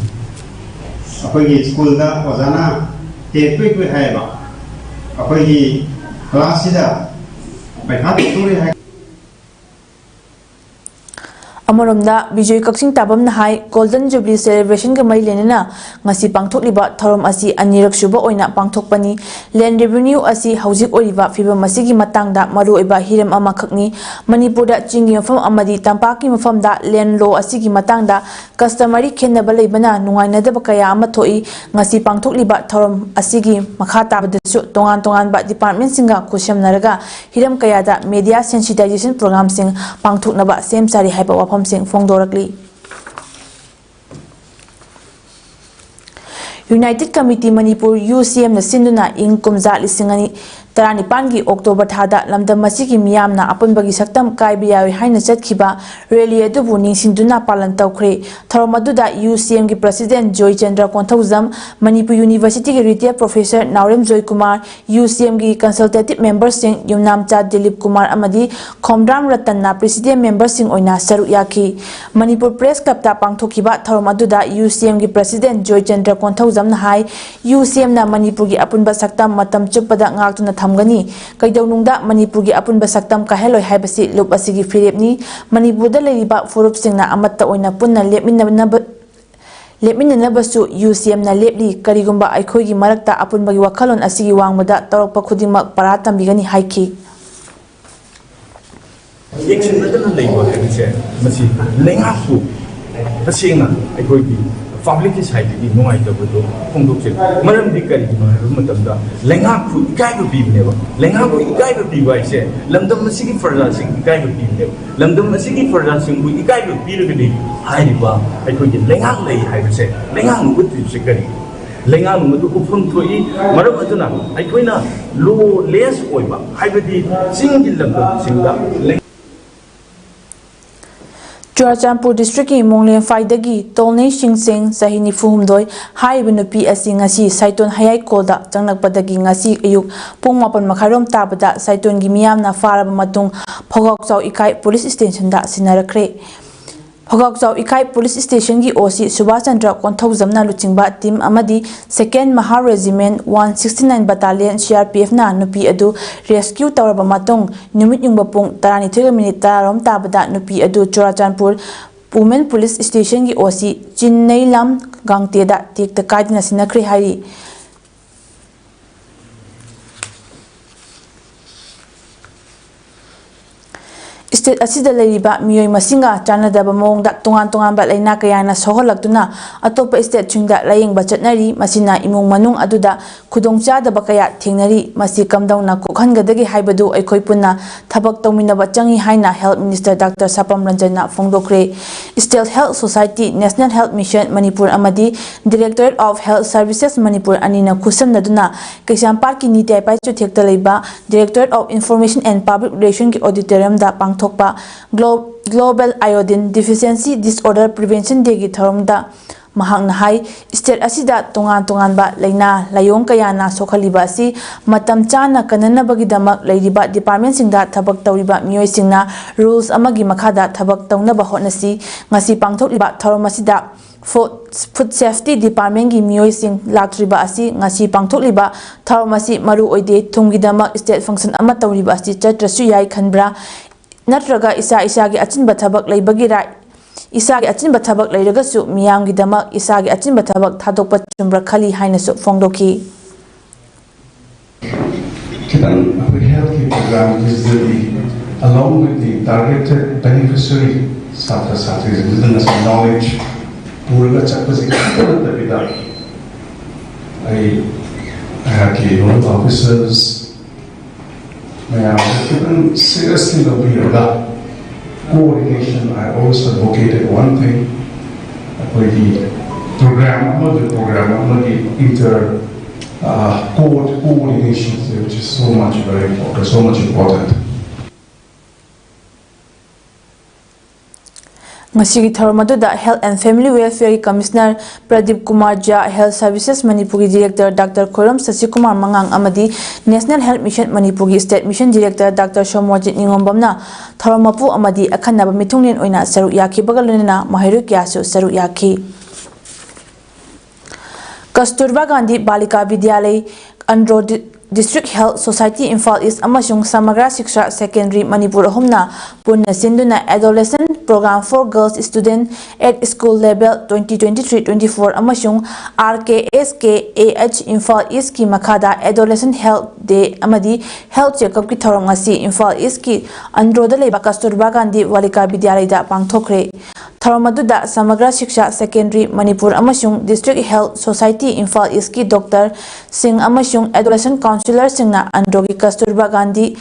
ꯑꯩꯈꯣꯏꯒꯤ ꯁ꯭ꯀꯨꯜꯗ ꯑꯣꯖꯥꯅ ꯍꯦꯛ ꯀꯨꯏ ꯀꯨꯏ ꯍꯥꯏꯌꯦꯕ, ꯑꯩꯈꯣꯏꯒꯤ classꯁꯤꯗ ꯄꯩꯈꯥ ꯇꯧꯗꯣꯔꯦ ꯍꯥꯏ꯫ ꯑꯃꯔꯣꯝꯗ, ꯕꯤꯖꯣꯏ ꯀꯛꯆꯤꯡ ꯇꯥꯕꯝꯅ ꯍꯥꯏ, Golden Jubilee celebrationꯒ ꯃꯔꯤ ꯂꯩꯅꯅ ꯉꯁꯤ ꯄꯥꯡꯊꯣꯛꯂꯤꯕ ꯊꯧꯔꯝ ꯑꯁꯤ ꯑꯅꯤꯔꯛ ꯁꯨꯕ ꯑꯣꯏꯅ ꯄꯥꯡꯊꯣꯛꯄꯅꯤ꯫ Land revenue ꯑꯁꯤ ꯍꯧꯖꯤꯛ ꯑꯣꯏꯔꯤꯕ ꯐꯤꯕꯝ ꯑꯁꯤꯒꯤ ꯃꯇꯥꯡꯗ ꯃꯔꯨꯑꯣꯏꯕ ꯍꯤꯔꯝ ꯑꯃꯈꯛꯅꯤ꯫ ꯃꯅꯤꯄꯨꯔꯗ ꯆꯤꯡꯒꯤ ꯃꯐꯝ ꯑꯃꯗꯤ ꯇꯝꯄꯥꯛꯀꯤ ꯃꯐꯝꯗ land law ꯑꯁꯤꯒꯤ ꯃꯇꯥꯡꯗ customary ꯈꯦꯠꯅꯕ ꯂꯩꯕꯅ ꯅꯨꯡꯉꯥꯏꯅꯗꯕ ꯀꯌꯥ ꯑꯃ ꯊꯣꯛꯏ꯫ ꯉꯁꯤ ꯄꯥꯡꯊꯣꯛꯂꯤꯕ ꯊꯧꯔꯝ ꯑꯁꯤꯒꯤ ꯃꯈꯥ ꯇꯥꯕꯗꯁꯨ ꯇꯣꯉꯥꯟ ꯇꯣꯉꯥꯟꯕ departmentꯁꯤꯡꯒ ꯈꯨꯠꯁꯝꯅꯔꯒ ꯍꯤꯔꯝ ꯀꯌꯥꯗ media sensitization programꯁꯤꯡ ꯄꯥꯡꯊꯣꯛꯅꯕ ꯁꯦꯝ ꯁꯥꯔꯤ ꯍꯥꯏꯕ ꯋꯥꯐꯝꯁꯤꯡ ꯐꯣꯡꯗꯣꯔꯛꯂꯤ꯫ United Committee ꯃꯅꯤꯄꯨꯔ, UCMꯅ ꯁꯤꯟꯗꯨꯅ ꯏꯪ ꯀꯨꯝꯖꯥ ꯂꯤꯁꯤꯡ ꯑꯅꯤ ꯇꯔꯥꯅꯤꯄꯥꯟꯒꯤ October ꯊꯥꯗ ꯂꯝꯗꯝ ꯑꯁꯤꯒꯤ ꯃꯤꯌꯥꯝꯅ ꯑꯄꯨꯟꯕꯒꯤ ꯁꯛꯇꯝ ꯀꯥꯏꯕ ꯌꯥꯔꯣꯏ ꯍꯥꯏꯅ ꯆꯠꯈꯤꯕ rally ꯑꯗꯨꯕꯨ ꯅꯤꯡꯁꯤꯡꯗꯨꯅ ꯄꯥꯂꯟ ꯇꯧꯈ꯭ꯔꯦ꯫ ꯊꯧꯔꯝ ꯑꯗꯨꯗ UCMꯒꯤ President Joychandra Konthoujam, Manipur Universityꯒꯤ retired professor ꯅꯥꯎꯔꯦꯝ ꯖꯣꯏꯀꯨꯃꯥꯔ, UCMꯒꯤ consultative memberꯁꯤꯡ ꯌꯨꯝꯅꯥꯝꯆꯥ ꯗꯤꯂꯤꯞ ꯀꯨꯃꯥꯔ ꯑꯃꯗꯤ ꯈꯣꯝꯗ꯭ꯔꯥꯝ ꯔꯇꯟꯅ president memberꯁꯤꯡ ꯑꯣꯏꯅ ꯁꯔꯨꯛ ꯌꯥꯈꯤ꯫ ꯃꯅꯤꯄꯨꯔ Press Clubꯇ ꯄꯥꯡꯊꯣꯛꯈꯤꯕ ꯊꯧꯔꯝ ꯑꯗꯨꯗ UCMꯒꯤ President ꯖꯣꯏꯆꯟꯗ꯭ꯔ ꯀꯣꯟꯊꯧꯖꯝꯅ ꯍꯥꯏ, UCMꯅ ꯃꯅꯤꯄꯨꯔꯒꯤ ꯑꯄꯨꯟꯕ ꯁꯛꯇꯝ ꯃꯇꯝ ꯆꯨꯞꯄꯗ ꯉꯥꯛꯇꯨꯅ ꯊꯝꯒꯅꯤ꯫ ꯀꯩꯗꯧꯅꯨꯡꯗ ꯃꯅꯤꯄꯨꯔꯒꯤ ꯑꯄꯨꯟꯕ ꯁꯛꯇꯝ ꯀꯥꯏꯍꯜꯂꯣꯏ ꯍꯥꯏꯕꯁꯤ ꯂꯨꯞ ꯑꯁꯤꯒꯤ ꯐꯤꯔꯦꯞꯅꯤ꯫ ꯃꯅꯤꯄꯨꯔꯗ ꯂꯩꯔꯤꯕ ꯐꯨꯔꯨꯞꯁꯤꯡꯅ ꯑꯃꯠꯇ ꯑꯣꯏꯅ ꯄꯨꯟꯅ ꯂꯦꯞꯃꯤꯟꯅꯅꯕ, ꯂꯦꯞꯃꯤꯟꯅꯅꯕꯁꯨ UCMꯅ ꯂꯦꯞꯂꯤ꯫ ꯀꯔꯤꯒꯨꯝꯕ ꯑꯩꯈꯣꯏꯒꯤ ꯃꯔꯛꯇ ꯑꯄꯨꯟꯕꯒꯤ ꯋꯥꯈꯜꯂꯣꯟ ꯑꯁꯤꯒꯤ ꯋꯥꯡꯃꯗ ꯇꯧꯔꯛꯄ ꯈꯨꯗꯤꯡꯃꯛ ꯄꯔꯥ ꯇꯝꯕꯤꯒꯅꯤ ꯍꯥꯏꯈꯤ꯫ ꯌꯦꯡꯁꯤꯟꯅꯗꯅ ꯂꯩꯕ ꯍꯥꯏꯕꯁꯦ ꯃꯁꯤ ꯂꯩꯉꯥꯛꯄꯨ ꯇꯁꯦꯡꯅ ꯑꯩꯈꯣꯏꯒꯤ ꯄꯕ꯭ꯂꯤꯛꯀꯤ ꯁꯥꯏꯠꯇꯒꯤ ꯅꯨꯡꯉꯥꯏꯇꯕꯗꯣ ꯐꯣꯡꯗꯣꯛꯆꯩ꯫ ꯃꯔꯝꯗꯤ ꯀꯔꯤꯒꯤꯅꯣ ꯍꯥꯏꯕ ꯃꯇꯝꯗ ꯂꯩꯉꯥꯛꯄꯨ ꯏꯀꯥꯏꯕ ꯄꯤꯕꯅꯦꯕ꯫ ꯂꯩꯉꯥꯛꯄꯨ ꯏꯀꯥꯏꯕ ꯄꯤꯕ ꯍꯥꯏꯁꯦ ꯂꯝꯗꯝ ꯑꯁꯤꯒꯤ ꯄ꯭ꯔꯖꯥꯁꯤꯡ ꯏꯀꯥꯏꯕ ꯄꯤꯕꯅꯦꯕ꯫ ꯂꯝꯗꯝ ꯑꯁꯤꯒꯤ ꯄ꯭ꯔꯖꯥꯁꯤꯡꯕꯨ ꯏꯀꯥꯏꯕ ꯄꯤꯔꯒꯗꯤ ꯍꯥꯏꯔꯤꯕ ꯑꯩꯈꯣꯏꯒꯤ ꯂꯩꯉꯥꯛ ꯂꯩ ꯍꯥꯏꯕꯁꯦ ꯂꯩꯉꯥꯛꯅ ꯎꯠꯇ꯭ꯔꯤꯕꯁꯦ ꯀꯔꯤ? ꯂꯩꯉꯥꯛꯅ ꯃꯗꯨ ꯎꯠꯐꯝ ꯊꯣꯛꯏ꯫ ꯃꯔꯝ ꯑꯗꯨꯅ ꯑꯩꯈꯣꯏꯅ ꯂꯣ ꯂꯦꯁ ꯑꯣꯏꯕ, ꯍꯥꯏꯕꯗꯤ ꯆꯤꯡꯒꯤ ꯂꯝꯗꯝꯁꯤꯡꯗ ꯂꯩ- ꯆꯨꯔꯥꯆꯥꯟꯄꯨꯔ ꯗꯤꯁꯇ꯭ꯔꯤꯛꯀꯤ ꯃꯣꯡꯂꯦꯝꯐꯥꯏꯗꯒꯤ ꯇꯣꯜꯅꯩ ꯁꯤꯡꯁꯦꯡ, ꯆꯍꯤ ꯅꯤꯐꯨ ꯍꯨꯝꯗꯣꯏ, ꯍꯥꯏꯔꯤꯕ ꯅꯨꯄꯤ ꯑꯁꯤ ꯉꯁꯤ ꯁꯥꯏꯇꯣꯟ ꯍꯌꯥꯏꯀꯣꯜꯗ ꯆꯪꯂꯛꯄꯗꯒꯤ ꯉꯁꯤ ꯑꯌꯨꯛ ꯄꯨꯡ ꯃꯥꯄꯟ ꯃꯈꯥꯏꯔꯣꯝ ꯇꯥꯕꯗ ꯁꯥꯏꯇꯣꯟꯒꯤ ꯃꯤꯌꯥꯝꯅ ꯐꯥꯔꯕ ꯃꯇꯨꯡ ꯐꯧꯒꯥꯎꯆꯥꯎ ꯏꯀꯥꯏ ꯄꯨꯂꯤꯁ ꯁ꯭ꯇꯦꯁꯟꯗ ꯁꯤꯟꯅꯔꯛꯈ꯭ꯔꯦ꯫ ꯐꯧꯒꯥꯎꯆꯥꯎ ꯏꯀꯥꯏ ꯄꯨꯂꯤꯁ ꯁ꯭ꯇꯦꯁꯟꯒꯤ ꯑꯣ ꯁꯤ ꯁꯨꯕꯥꯁ ꯆꯟꯗ꯭ꯔ ꯀꯣꯟꯊꯧꯖꯝꯅ ꯂꯨꯆꯤꯡꯕ ꯇꯤꯝ ꯑꯃꯗꯤ second Mahar regiment one sixty nine battalion C R ꯄꯤ ꯑꯦꯐꯅ ꯅꯨꯄꯤ ꯑꯗꯨ ꯔꯦꯁꯀ꯭ꯌꯨ ꯇꯧꯔꯕ ꯃꯇꯨꯡ ꯅꯨꯃꯤꯠ ꯌꯨꯡꯕ ꯄꯨꯡ ꯇꯔꯥꯅꯤꯊꯣꯏꯒ ꯃꯤꯅꯤꯠ ꯇꯔꯥꯔꯣꯝ ꯇꯥꯕꯗ ꯅꯨꯄꯤ ꯑꯗꯨ ꯆꯨꯔꯥꯆꯥꯟꯄꯨꯔ ꯋꯨꯃꯦꯟ ꯄꯨꯂꯤꯁ ꯁ꯭ꯇꯦꯁꯟꯒꯤ ꯑꯣ ꯁꯤ ꯆꯤꯟꯅꯩꯂꯥꯝ ꯒꯥꯡꯇꯦꯗ ꯇꯦꯛꯇ ꯀꯥꯏꯗꯅ ꯁꯤꯟꯅꯈ꯭ꯔꯦ ꯍꯥꯏꯔꯤ꯫ ꯁ꯭ꯇꯦꯠ ꯑꯁꯤꯗ ꯂꯩꯔꯤꯕ ꯃꯤꯑꯣꯏ ꯃꯁꯤꯡꯒ ꯆꯥꯟꯅꯗꯕ ꯃꯑꯣꯡꯗ ꯇꯣꯉꯥꯟ ꯇꯣꯉꯥꯟꯕ ꯂꯥꯏꯅꯥ ꯀꯌꯥꯅ ꯁꯣꯛꯍꯜꯂꯛꯇꯨꯅ ꯑꯇꯣꯞꯄ ꯁ꯭ꯇꯦꯠꯁꯤꯡꯗ ꯂꯥꯌꯦꯡꯕ ꯆꯠꯅꯔꯤ꯫ ꯃꯁꯤꯅ ꯏꯃꯨꯡ ꯃꯅꯨꯡ ꯑꯗꯨꯗ ꯈꯨꯗꯣꯡꯆꯥꯗꯕ ꯀꯌꯥ ꯊꯦꯡꯅꯔꯤ꯫ ꯃꯁꯤ ꯀꯝꯗꯧꯅ ꯀꯣꯛꯍꯟꯒꯗꯒꯦ ꯍꯥꯏꯕꯗꯨ ꯑꯩꯈꯣꯏ ꯄꯨꯟꯅ ꯊꯕꯛ ꯇꯧꯃꯤꯟꯅꯕ ꯆꯪꯏ ꯍꯥꯏꯅ ꯍꯦꯜꯊ ꯃꯤꯅꯤꯁꯇꯔ ꯗꯥꯛꯇꯔ ꯁꯥꯄꯝ ꯔꯟꯖꯟꯅ ꯐꯣꯡꯗꯣꯛꯈ꯭ꯔꯦ꯫ State health society, national health mission Manipur ꯑꯃꯗꯤ directorate of health services Manipur ꯑꯅꯤꯅ ꯈꯨꯠꯁꯝꯅꯗꯨꯅ ꯀꯩꯁꯥꯝꯄꯥꯠꯀꯤ ꯅꯤꯇꯤ ꯑꯥꯏꯄꯥꯏ ꯆꯨꯊꯦꯛꯇ ꯂꯩꯕ Directorate of Information and Public Relationꯒꯤ ꯑꯣꯗꯤꯇꯣꯔꯤꯌꯝꯗ ꯄꯥꯡꯊꯣꯛꯄ Glo-, Global Iodine Deficiency Disorder Prevention Dayꯒꯤ ꯊꯧꯔꯝꯗ ꯃꯍꯥꯛꯅ ꯍꯥꯏ, ꯁ꯭ꯇꯦꯠ ꯑꯁꯤꯗ ꯇꯣꯉꯥꯟ ꯇꯣꯉꯥꯟꯕ ꯂꯥꯏꯅꯥ ꯂꯥꯏꯑꯣꯡ ꯀꯌꯥꯅ ꯁꯣꯛꯍꯜꯂꯤꯕ ꯑꯁꯤ ꯃꯇꯝ ꯆꯥꯅ ꯀꯟꯅꯅꯕꯒꯤꯗꯃꯛ ꯂꯩꯔꯤꯕ ꯗꯤꯄꯥꯔꯠꯃꯦꯟꯁꯤꯡꯗ ꯊꯕꯛ ꯇꯧꯔꯤꯕ ꯃꯤꯑꯣꯏꯁꯤꯡꯅ ꯔꯨꯜꯁ ꯑꯃꯒꯤ ꯃꯈꯥꯗ ꯊꯕꯛ ꯇꯧꯅꯕ ꯍꯣꯠꯅꯁꯤ꯫ ꯉꯁꯤ ꯄꯥꯡꯊꯣꯛꯂꯤꯕ ꯊꯧꯔꯝ ꯑꯁꯤꯗ ꯐꯨꯗ, ꯐꯨꯗ ꯁꯦꯐꯇꯤ ꯗꯤꯄꯥꯔꯠꯃꯦꯟꯒꯤ ꯃꯤꯑꯣꯏꯁꯤꯡ ꯂꯥꯛꯇ꯭ꯔꯤꯕ ꯑꯁꯤ ꯉꯁꯤ ꯄꯥꯡꯊꯣꯛꯂꯤꯕ ꯊꯧꯔꯝ ꯑꯁꯤ ꯃꯔꯨ ꯑꯣꯏꯗꯦ꯫ ꯊꯨꯝꯒꯤꯗꯃꯛ ꯁ꯭ꯇꯦꯠ ꯐꯪꯁꯟ ꯑꯃ ꯇꯧꯔꯤꯕ ꯑꯁꯤ ꯆꯠꯇ꯭ꯔꯁꯨ ꯌꯥꯏ ꯈꯟꯕ꯭ꯔꯥ? ꯅꯠꯇ꯭ꯔꯒ ꯏꯁꯥ ꯏꯁꯥꯒꯤ ꯑꯆꯤꯟꯕ ꯊꯕꯛ ꯂꯩꯕꯒꯤꯔꯥ? ꯏꯁꯥꯒꯤ ꯑꯆꯤꯟꯕ ꯊꯕꯛ ꯂꯩꯔꯒꯁꯨ ꯃꯤꯌꯥꯝꯒꯤꯗꯃꯛ ꯏꯁꯥꯒꯤ ꯑꯆꯤꯟꯕ ꯊꯕꯛ ꯊꯥꯗꯣꯛꯄ ꯆꯨꯝꯕ꯭ꯔꯥ ꯈꯜꯂꯤ ꯍꯥꯏꯅꯁꯨ ꯐꯣꯡꯗꯣꯛꯈꯤ꯫ ꯈꯤꯇꯪ ꯑꯩꯈꯣꯏ ꯍꯦꯜꯊꯀꯤ ꯄ꯭ꯔꯣꯒ꯭ꯔꯥꯝꯒꯤꯁꯤꯗꯗꯤ Along with the targeted beneficiary ꯁꯥꯇ꯭ꯔ ꯁꯥꯇ꯭ꯔꯤꯁꯤꯡꯁꯤꯗ ꯉꯁꯥꯏ ꯅꯣꯂꯦꯖ ꯄꯨꯔꯒ ꯆꯠꯄꯁꯤ ꯈꯛꯇ ꯅꯠꯇꯕꯤꯗ, ꯑꯩ ꯑꯩꯍꯥꯛꯀꯤ ꯅꯣꯗꯜ ꯑꯣꯐꯤꯁꯔꯁ ꯃꯌꯥꯝꯁꯦ ꯈꯤꯇꯪ ꯁꯤꯔꯤꯌꯁꯂꯤ ꯂꯧꯕꯤꯔꯒ, coordination, I always advocated one thing, ꯑꯩꯈꯣꯏꯒꯤ ꯄ꯭ꯔꯣꯒ꯭ꯔꯥꯝ ꯑꯃꯒꯤ ꯄ꯭ꯔꯣꯒ꯭ꯔꯥꯝ ꯑꯃꯒꯤ inter coordination, which is so much very important, so much important. ꯉꯁꯤꯒꯤ ꯊꯧꯔꯝ ꯑꯗꯨꯗ Health and Family Welfare ꯒꯤ Commissioner ꯄ꯭ꯔꯗꯤꯞ ꯀꯨꯃꯥꯔ ꯖꯥ, Health Services ꯃꯅꯤꯄꯨꯔꯒꯤ Director Doctor ꯈꯣꯏꯔꯝ ꯁꯁꯤꯀꯨꯃꯥꯔ ꯃꯉꯥꯡ ꯑꯃꯗꯤ National Health Mission ꯃꯅꯤꯄꯨꯔꯒꯤ State Mission Director Doctor ꯁꯣꯃꯣꯖꯤꯠ ꯅꯤꯉꯣꯝꯕꯝꯅ ꯊꯧꯔꯝ ꯃꯄꯨ ꯑꯃꯗꯤ ꯑꯈꯟꯅꯕ ꯃꯤꯊꯨꯡꯂꯦꯟ ꯑꯣꯏꯅ ꯁꯔꯨꯛ ꯌꯥꯈꯤꯕꯒ ꯂꯣꯏꯅꯅ ꯃꯍꯩꯔꯣꯏ ꯀꯌꯥꯁꯨ ꯁꯔꯨꯛ ꯌꯥꯈꯤ꯫ ꯀꯁꯇꯨꯔꯕꯥ Gandhi ꯕꯥꯂꯤꯀꯥ ꯕꯤꯗ꯭ꯌꯥꯂꯩ, Andro District Health Society Imphal East ꯑꯃꯁꯨꯡ ꯁꯃꯒ꯭ꯔꯥ ꯁꯤꯛꯁꯥ Secondary ꯃꯅꯤꯄꯨꯔ ꯑꯍꯨꯝꯅ ꯄꯨꯟꯅ ꯁꯤꯟꯗꯨꯅ Adolescent Program for Girls Student at School Level twenty twenty-three twenty-four ꯑꯃꯁꯨꯡ R K S K A H Imphal East ꯀꯤ ꯃꯈꯥꯗ Adolescent Health Day ꯑꯃꯗꯤ Health Checkup ꯀꯤ ꯊꯧꯔꯝ ꯉꯁꯤ ꯏꯝꯐꯥꯜ ꯏꯁꯀꯤ ꯑꯟꯗ꯭ꯔꯣꯗ ꯂꯩꯕ ꯀꯁꯇꯨꯔꯕꯥ ꯒꯥꯟꯙꯤ ꯕꯥꯂꯤꯀꯥ ꯕꯤꯗ꯭ꯌꯥꯂꯩꯗ ꯄꯥꯡꯊꯣꯛꯈ꯭ꯔꯦ꯫ ꯊꯧꯔꯝ ꯑꯗꯨꯗ ꯁꯃꯒ꯭ꯔꯥ ꯁꯤꯛꯁꯥ Secondary ꯃꯅꯤꯄꯨꯔ ꯑꯃꯁꯨꯡ District Health Society ꯏꯝꯐꯥꯜ ꯏꯁꯀꯤ ꯗꯣꯛꯇꯔꯁꯤꯡ ꯑꯃꯁꯨꯡ Adolescent Counsellorꯁꯤꯡꯅ ꯑꯟꯗ꯭ꯔꯣꯒꯤ ꯀꯁꯇꯨꯔꯕꯥ ꯒꯥꯟꯙꯤ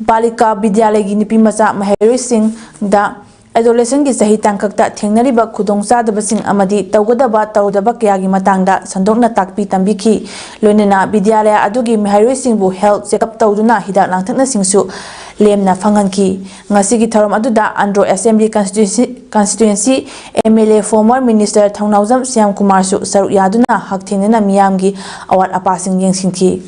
ꯕꯥꯂꯤꯀꯥ ꯕꯤꯗ꯭ꯌꯥꯂꯌꯒꯤ ꯅꯨꯄꯤꯃꯆꯥ ꯃꯍꯩꯔꯣꯏꯁꯤꯡꯗ Adolescentꯀꯤ ꯆꯍꯤ ꯇꯥꯡꯀꯛꯇ ꯊꯦꯡꯅꯔꯤꯕ ꯈꯨꯗꯣꯡꯆꯥꯗꯕꯁꯤꯡ ꯑꯃꯗꯤ ꯇꯧꯒꯗꯕ ꯇꯧꯔꯣꯏꯗꯕ ꯀꯌꯥꯒꯤ ꯃꯇꯥꯡꯗ ꯁꯟꯗꯣꯛꯅ ꯇꯥꯛꯄꯤ ꯇꯝꯕꯤꯈꯤ꯫ ꯂꯣꯏꯅꯅ ꯕꯤꯗ꯭ꯌꯥꯂꯌ ꯑꯗꯨꯒꯤ ꯃꯍꯩꯔꯣꯏꯁꯤꯡꯕꯨ health checkup ꯇꯧꯗꯨꯅ ꯍꯤꯗꯥꯛ ꯂꯥꯡꯊꯛꯅꯁꯤꯡꯁꯨ ꯂꯦꯝꯅ ꯐꯪꯍꯟꯈꯤ꯫ ꯉꯁꯤꯒꯤ ꯊꯧꯔꯝ ꯑꯗꯨꯗ Andro Assembly Constituency, Constituency MLA former Minister ꯊꯧꯅꯥꯎꯖꯝ ꯁ꯭ꯌꯥꯝꯀꯨꯃꯥꯔꯁꯨ ꯁꯔꯨꯛ ꯌꯥꯗꯨꯅ ꯍꯛꯊꯦꯡꯅꯅ ꯃꯤꯌꯥꯝꯒꯤ ꯑꯋꯥꯠ ꯑꯄꯥꯁꯤꯡ ꯌꯦꯡꯁꯤꯟꯈꯤ꯫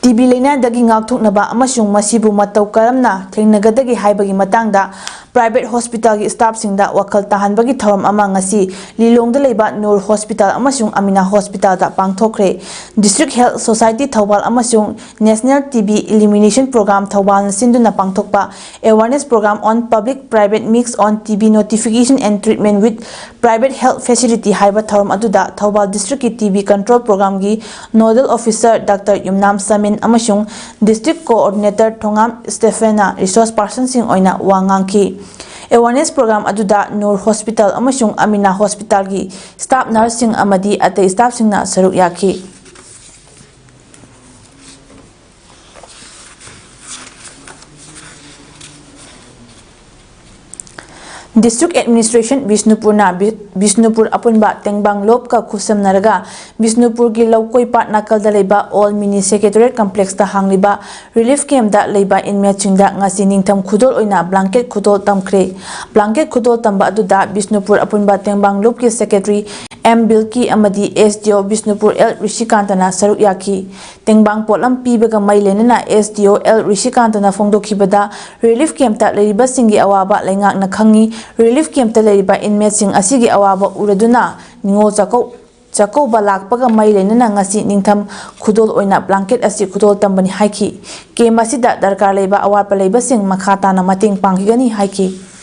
ꯇꯤ ꯕꯤ ꯂꯥꯏꯅꯥꯗꯒꯤ ꯉꯥꯛꯊꯣꯛꯅꯕ ꯑꯃꯁꯨꯡ ꯃꯁꯤꯕꯨ ꯃꯇꯧ ꯀꯔꯝꯅ ꯊꯦꯡꯅꯒꯗꯒꯦ ꯍꯥꯏꯕꯒꯤ ꯃꯇꯥꯡꯗ private hospitalꯒꯤ staffꯁꯤꯡꯗ ꯋꯥꯈꯜ ꯇꯥꯍꯟꯕꯒꯤ ꯊꯧꯔꯝ ꯑꯃ ꯉꯁꯤ ꯂꯤꯂꯣꯡꯗ ꯂꯩꯕ ꯅꯨꯔ ꯍꯣꯁꯄꯤꯇꯥꯜ ꯑꯃꯁꯨꯡ ꯑꯃꯤꯅꯥ ꯍꯣꯁꯄꯤꯇꯥꯜꯗ ꯄꯥꯡꯊꯣꯛꯈ꯭ꯔꯦ꯫ District Health Society ꯊꯧꯕꯥꯜ ꯑꯃꯁꯨꯡ National TB Elimination Program ꯊꯧꯕꯥꯜꯅ ꯁꯤꯟꯗꯨꯅ ꯄꯥꯡꯊꯣꯛꯄ Awareness Program on Public Private Mix on TB Notification and Treatment with Private Health Facility ꯍꯥꯏꯕ ꯊꯧꯔꯝ ꯑꯗꯨꯗ Thoubal districtꯀꯤ TB Control Programꯒꯤ Nodal Officer Doctor ꯌꯨꯝꯅꯥꯝ ꯁꯃꯤꯟ ꯑꯃꯁꯨꯡ District Coordinator ꯊꯣꯉꯥꯝ ꯁ꯭ꯇꯦꯐꯦꯟꯅ resource personꯁꯤꯡ ꯑꯣꯏꯅ ꯋꯥ ꯉꯥꯡꯈꯤ꯫ Awareness Program ꯑꯗꯨꯗ ꯅꯨꯔ ꯍꯣꯁꯄꯤꯇꯥꯜ ꯑꯃꯁꯨꯡ ꯑꯃꯤꯅꯥ ꯍꯣꯁꯄꯤꯇꯥꯜꯒꯤ staff nurseꯁꯤꯡ ꯑꯃꯗꯤ ꯑꯇꯩ staffꯁꯤꯡꯅ ꯁꯔꯨꯛ ꯌꯥꯈꯤ꯫ District Administration ꯕꯤꯁꯅꯨꯄꯨꯔꯅ ꯕꯤ-, ꯕꯤꯁꯅꯨꯄꯨꯔ ꯑꯄꯨꯟꯕ ꯇꯦꯡꯕꯥꯡ ꯂꯣꯞꯀ ꯈꯨꯠꯁꯝꯅꯔꯒ ꯕꯤꯁꯅꯨꯄꯨꯔꯒꯤ ꯂꯧꯀꯣꯏ ꯄꯥꯠ ꯅꯥꯀꯜꯗ ꯂꯩꯕ Old Mini Secretariat Complexꯇ ꯍꯥꯡꯂꯤꯕ relief campꯇ ꯂꯩꯕ inmateꯁꯤꯡꯗ ꯉꯁꯤ ꯅꯤꯡꯊꯝ ꯈꯨꯗꯣꯜ ꯑꯣꯏꯅ blanket ꯈꯨꯗꯣꯜ ꯇꯝꯈ꯭ꯔꯦ꯫ Blanket ꯈꯨꯗꯣꯜ ꯇꯝꯕ ꯑꯗꯨꯗ ꯕꯤꯁꯅꯨꯄꯨꯔ ꯑꯄꯨꯟꯕ ꯇꯦꯡꯕꯥꯡ ꯂꯣꯞꯀꯤ Secretary ꯑꯦꯝ ꯕꯤꯜꯀꯤ ꯑꯃꯗꯤ SDO ꯕꯤꯁꯅꯨꯄꯨꯔ ꯑꯦꯜ ꯔꯤꯁꯤꯀꯥꯟꯇꯅ ꯁꯔꯨꯛ ꯌꯥꯈꯤ꯫ ꯇꯦꯡꯕꯥꯡ ꯄꯣꯠꯂꯝ ꯄꯤꯕꯒ ꯃꯔꯤ ꯂꯩꯅꯅ SDO ꯑꯦꯜ ꯔꯤꯁꯤꯀꯥꯟꯇꯅ ꯐꯣꯡꯗꯣꯛꯈꯤꯕꯗ, relief campꯇ ꯂꯩꯔꯤꯕꯁꯤꯡꯒꯤ ꯑꯋꯥꯕ ꯂꯩꯉꯥꯛꯅ ꯈꯪꯏ꯫ Relief campꯇ ꯂꯩꯔꯤꯕ inmateꯁꯤꯡ ꯑꯁꯤꯒꯤ ꯑꯋꯥꯕ ꯎꯔꯗꯨꯅ ꯅꯤꯉꯣꯜ ꯆꯥꯛꯀꯧ-, ꯆꯥꯛꯀꯧꯕ ꯂꯥꯛꯄꯒ ꯃꯔꯤ ꯂꯩꯅꯅ ꯉꯁꯤ ꯅꯤꯡꯊꯝ ꯈꯨꯗꯣꯜ ꯑꯣꯏꯅ blanket ꯑꯁꯤ ꯈꯨꯗꯣꯜ ꯇꯝꯕꯅꯤ ꯍꯥꯏꯈꯤ꯫ Camp ꯑꯁꯤꯗ ꯗꯔꯀꯥꯔ ꯂꯩꯕ ꯑꯋꯥꯠꯄ ꯂꯩꯕꯁꯤꯡ ꯃꯈꯥ ꯇꯥꯅ ꯃꯇꯦꯡ ꯄꯥꯡꯈꯤꯒꯅꯤ ꯍꯥꯏꯈꯤ꯫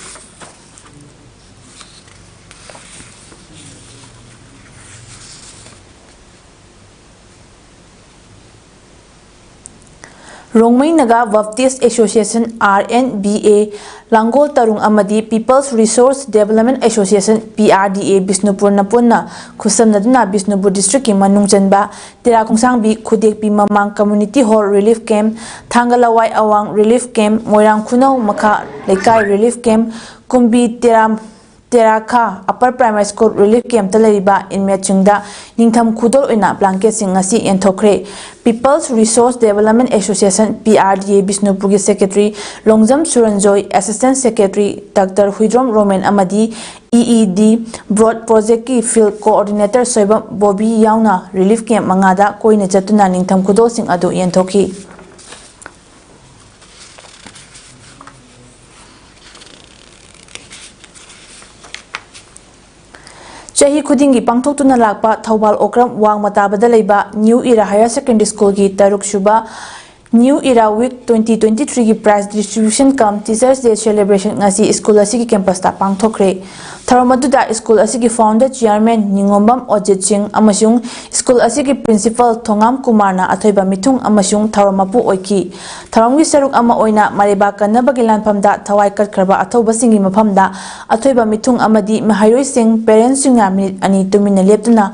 Rongmei Naga Baptist Association, RNBA, ꯂꯥꯡꯒꯣꯜ ꯇꯔꯨꯡ ꯑꯃꯗꯤ People's Resource Development Association, PRDA, ꯕꯤꯁꯅꯨꯄꯨꯔꯅ ꯄꯨꯟꯅ ꯈꯨꯠꯁꯝꯅꯗꯨꯅ ꯕꯤꯁꯅꯨꯄꯨꯔ districtꯀꯤ ꯃꯅꯨꯡ ꯆꯟꯕ ꯇꯦꯔꯥ ꯈꯣꯡꯁꯥꯡꯕꯤ ꯈꯨꯗꯦꯛꯄꯤ ꯃꯃꯥꯡ community hall relief camp, ꯊꯥꯡꯒ ꯂꯋꯥꯏ ꯑꯋꯥꯡ relief camp, ꯃꯣꯏꯔꯥꯡ ꯈꯨꯅꯧ ꯃꯈꯥ ꯂꯩꯀꯥꯏ relief camp, ꯀꯨꯝꯕꯤ ꯇꯦꯔꯥ ꯇꯦꯔꯥꯈꯥ Upper Primary School relief campꯇ ꯂꯩꯔꯤꯕ inmateꯁꯤꯡꯗ ꯅꯤꯡꯊꯝ ꯈꯨꯗꯣꯜ ꯑꯣꯏꯅ blanketꯁꯤꯡ ꯉꯁꯤ ꯌꯦꯟꯊꯣꯛꯈ꯭ꯔꯦ꯫ People's Resource Development Association, PRDA, ꯕꯤꯁꯅꯨꯄꯨꯔꯒꯤ Secretary Longjam Suranjoy, Assistant Secretary Doctor Huidrom Romen ꯑꯃꯗꯤ EED Broad Projectꯀꯤ Field Coordinator ꯁꯣꯏꯕꯝ ꯕꯣꯕꯤ ꯌꯥꯎꯅ relief camp ꯃꯉꯥꯗ ꯀꯣꯏꯅ ꯆꯠꯇꯨꯅ ꯅꯤꯡꯊꯝ ꯈꯨꯗꯣꯜꯁꯤꯡ ꯑꯗꯨ ꯌꯦꯟꯊꯣꯛꯈꯤ꯫ ꯆꯍꯤ ꯈꯨꯗꯤꯡꯒꯤ ꯄꯥꯡꯊꯣꯛꯇꯨꯅ ꯂꯥꯛꯄ ꯊꯧꯕꯥꯜ ꯑꯣꯀ꯭ꯔꯝ ꯋꯥꯡꯃ ꯇꯥꯕꯗ ꯂꯩꯕ New Era Higher Secondary Schoolꯒꯤ ꯇꯔꯨꯛ ꯁꯨꯕ New Era Week twenty twenty-threeꯒꯤ prize distribution cum Teachers Day celebration ꯉꯁꯤ ꯁ꯭ꯀꯨꯜ ꯑꯁꯤꯒꯤ campusꯇ ꯄꯥꯡꯊꯣꯛꯈ꯭ꯔꯦ꯫ ꯊꯧꯔꯝ ꯑꯗꯨꯗ ꯁ꯭ꯀꯨꯜ ꯑꯁꯤꯒꯤ founder chairman ꯅꯤꯉꯣꯝꯕꯝ ꯑꯣꯖꯤꯠ ꯁꯤꯡ ꯑꯃꯁꯨꯡ ꯁ꯭ꯀꯨꯜ ꯑꯁꯤꯒꯤ principal ꯊꯣꯉꯥꯝ ꯀꯨꯃꯥꯔꯅ ꯑꯊꯣꯏꯕ ꯃꯤꯊꯨꯡ ꯑꯃꯁꯨꯡ ꯊꯧꯔꯝ ꯃꯄꯨ ꯑꯣꯏꯈꯤ꯫ ꯊꯧꯔꯝꯒꯤ ꯁꯔꯨꯛ ꯑꯃ ꯑꯣꯏꯅ ꯃꯔꯩꯕꯥꯛ ꯀꯟꯅꯕꯒꯤ ꯂꯥꯟꯐꯝꯗ ꯊꯋꯥꯏ ꯀꯠꯈ꯭ꯔꯕ ꯑꯊꯧꯕꯁꯤꯡꯒꯤ ꯃꯐꯝꯗ ꯑꯊꯣꯏꯕ ꯃꯤꯊꯨꯡ ꯑꯃꯗꯤ ꯃꯍꯩꯔꯣꯏꯁꯤꯡ, parentsꯁꯤꯡꯅ minute ꯑꯅꯤ ꯇꯨꯃꯤꯟꯅ ꯂꯦꯞꯇꯨꯅ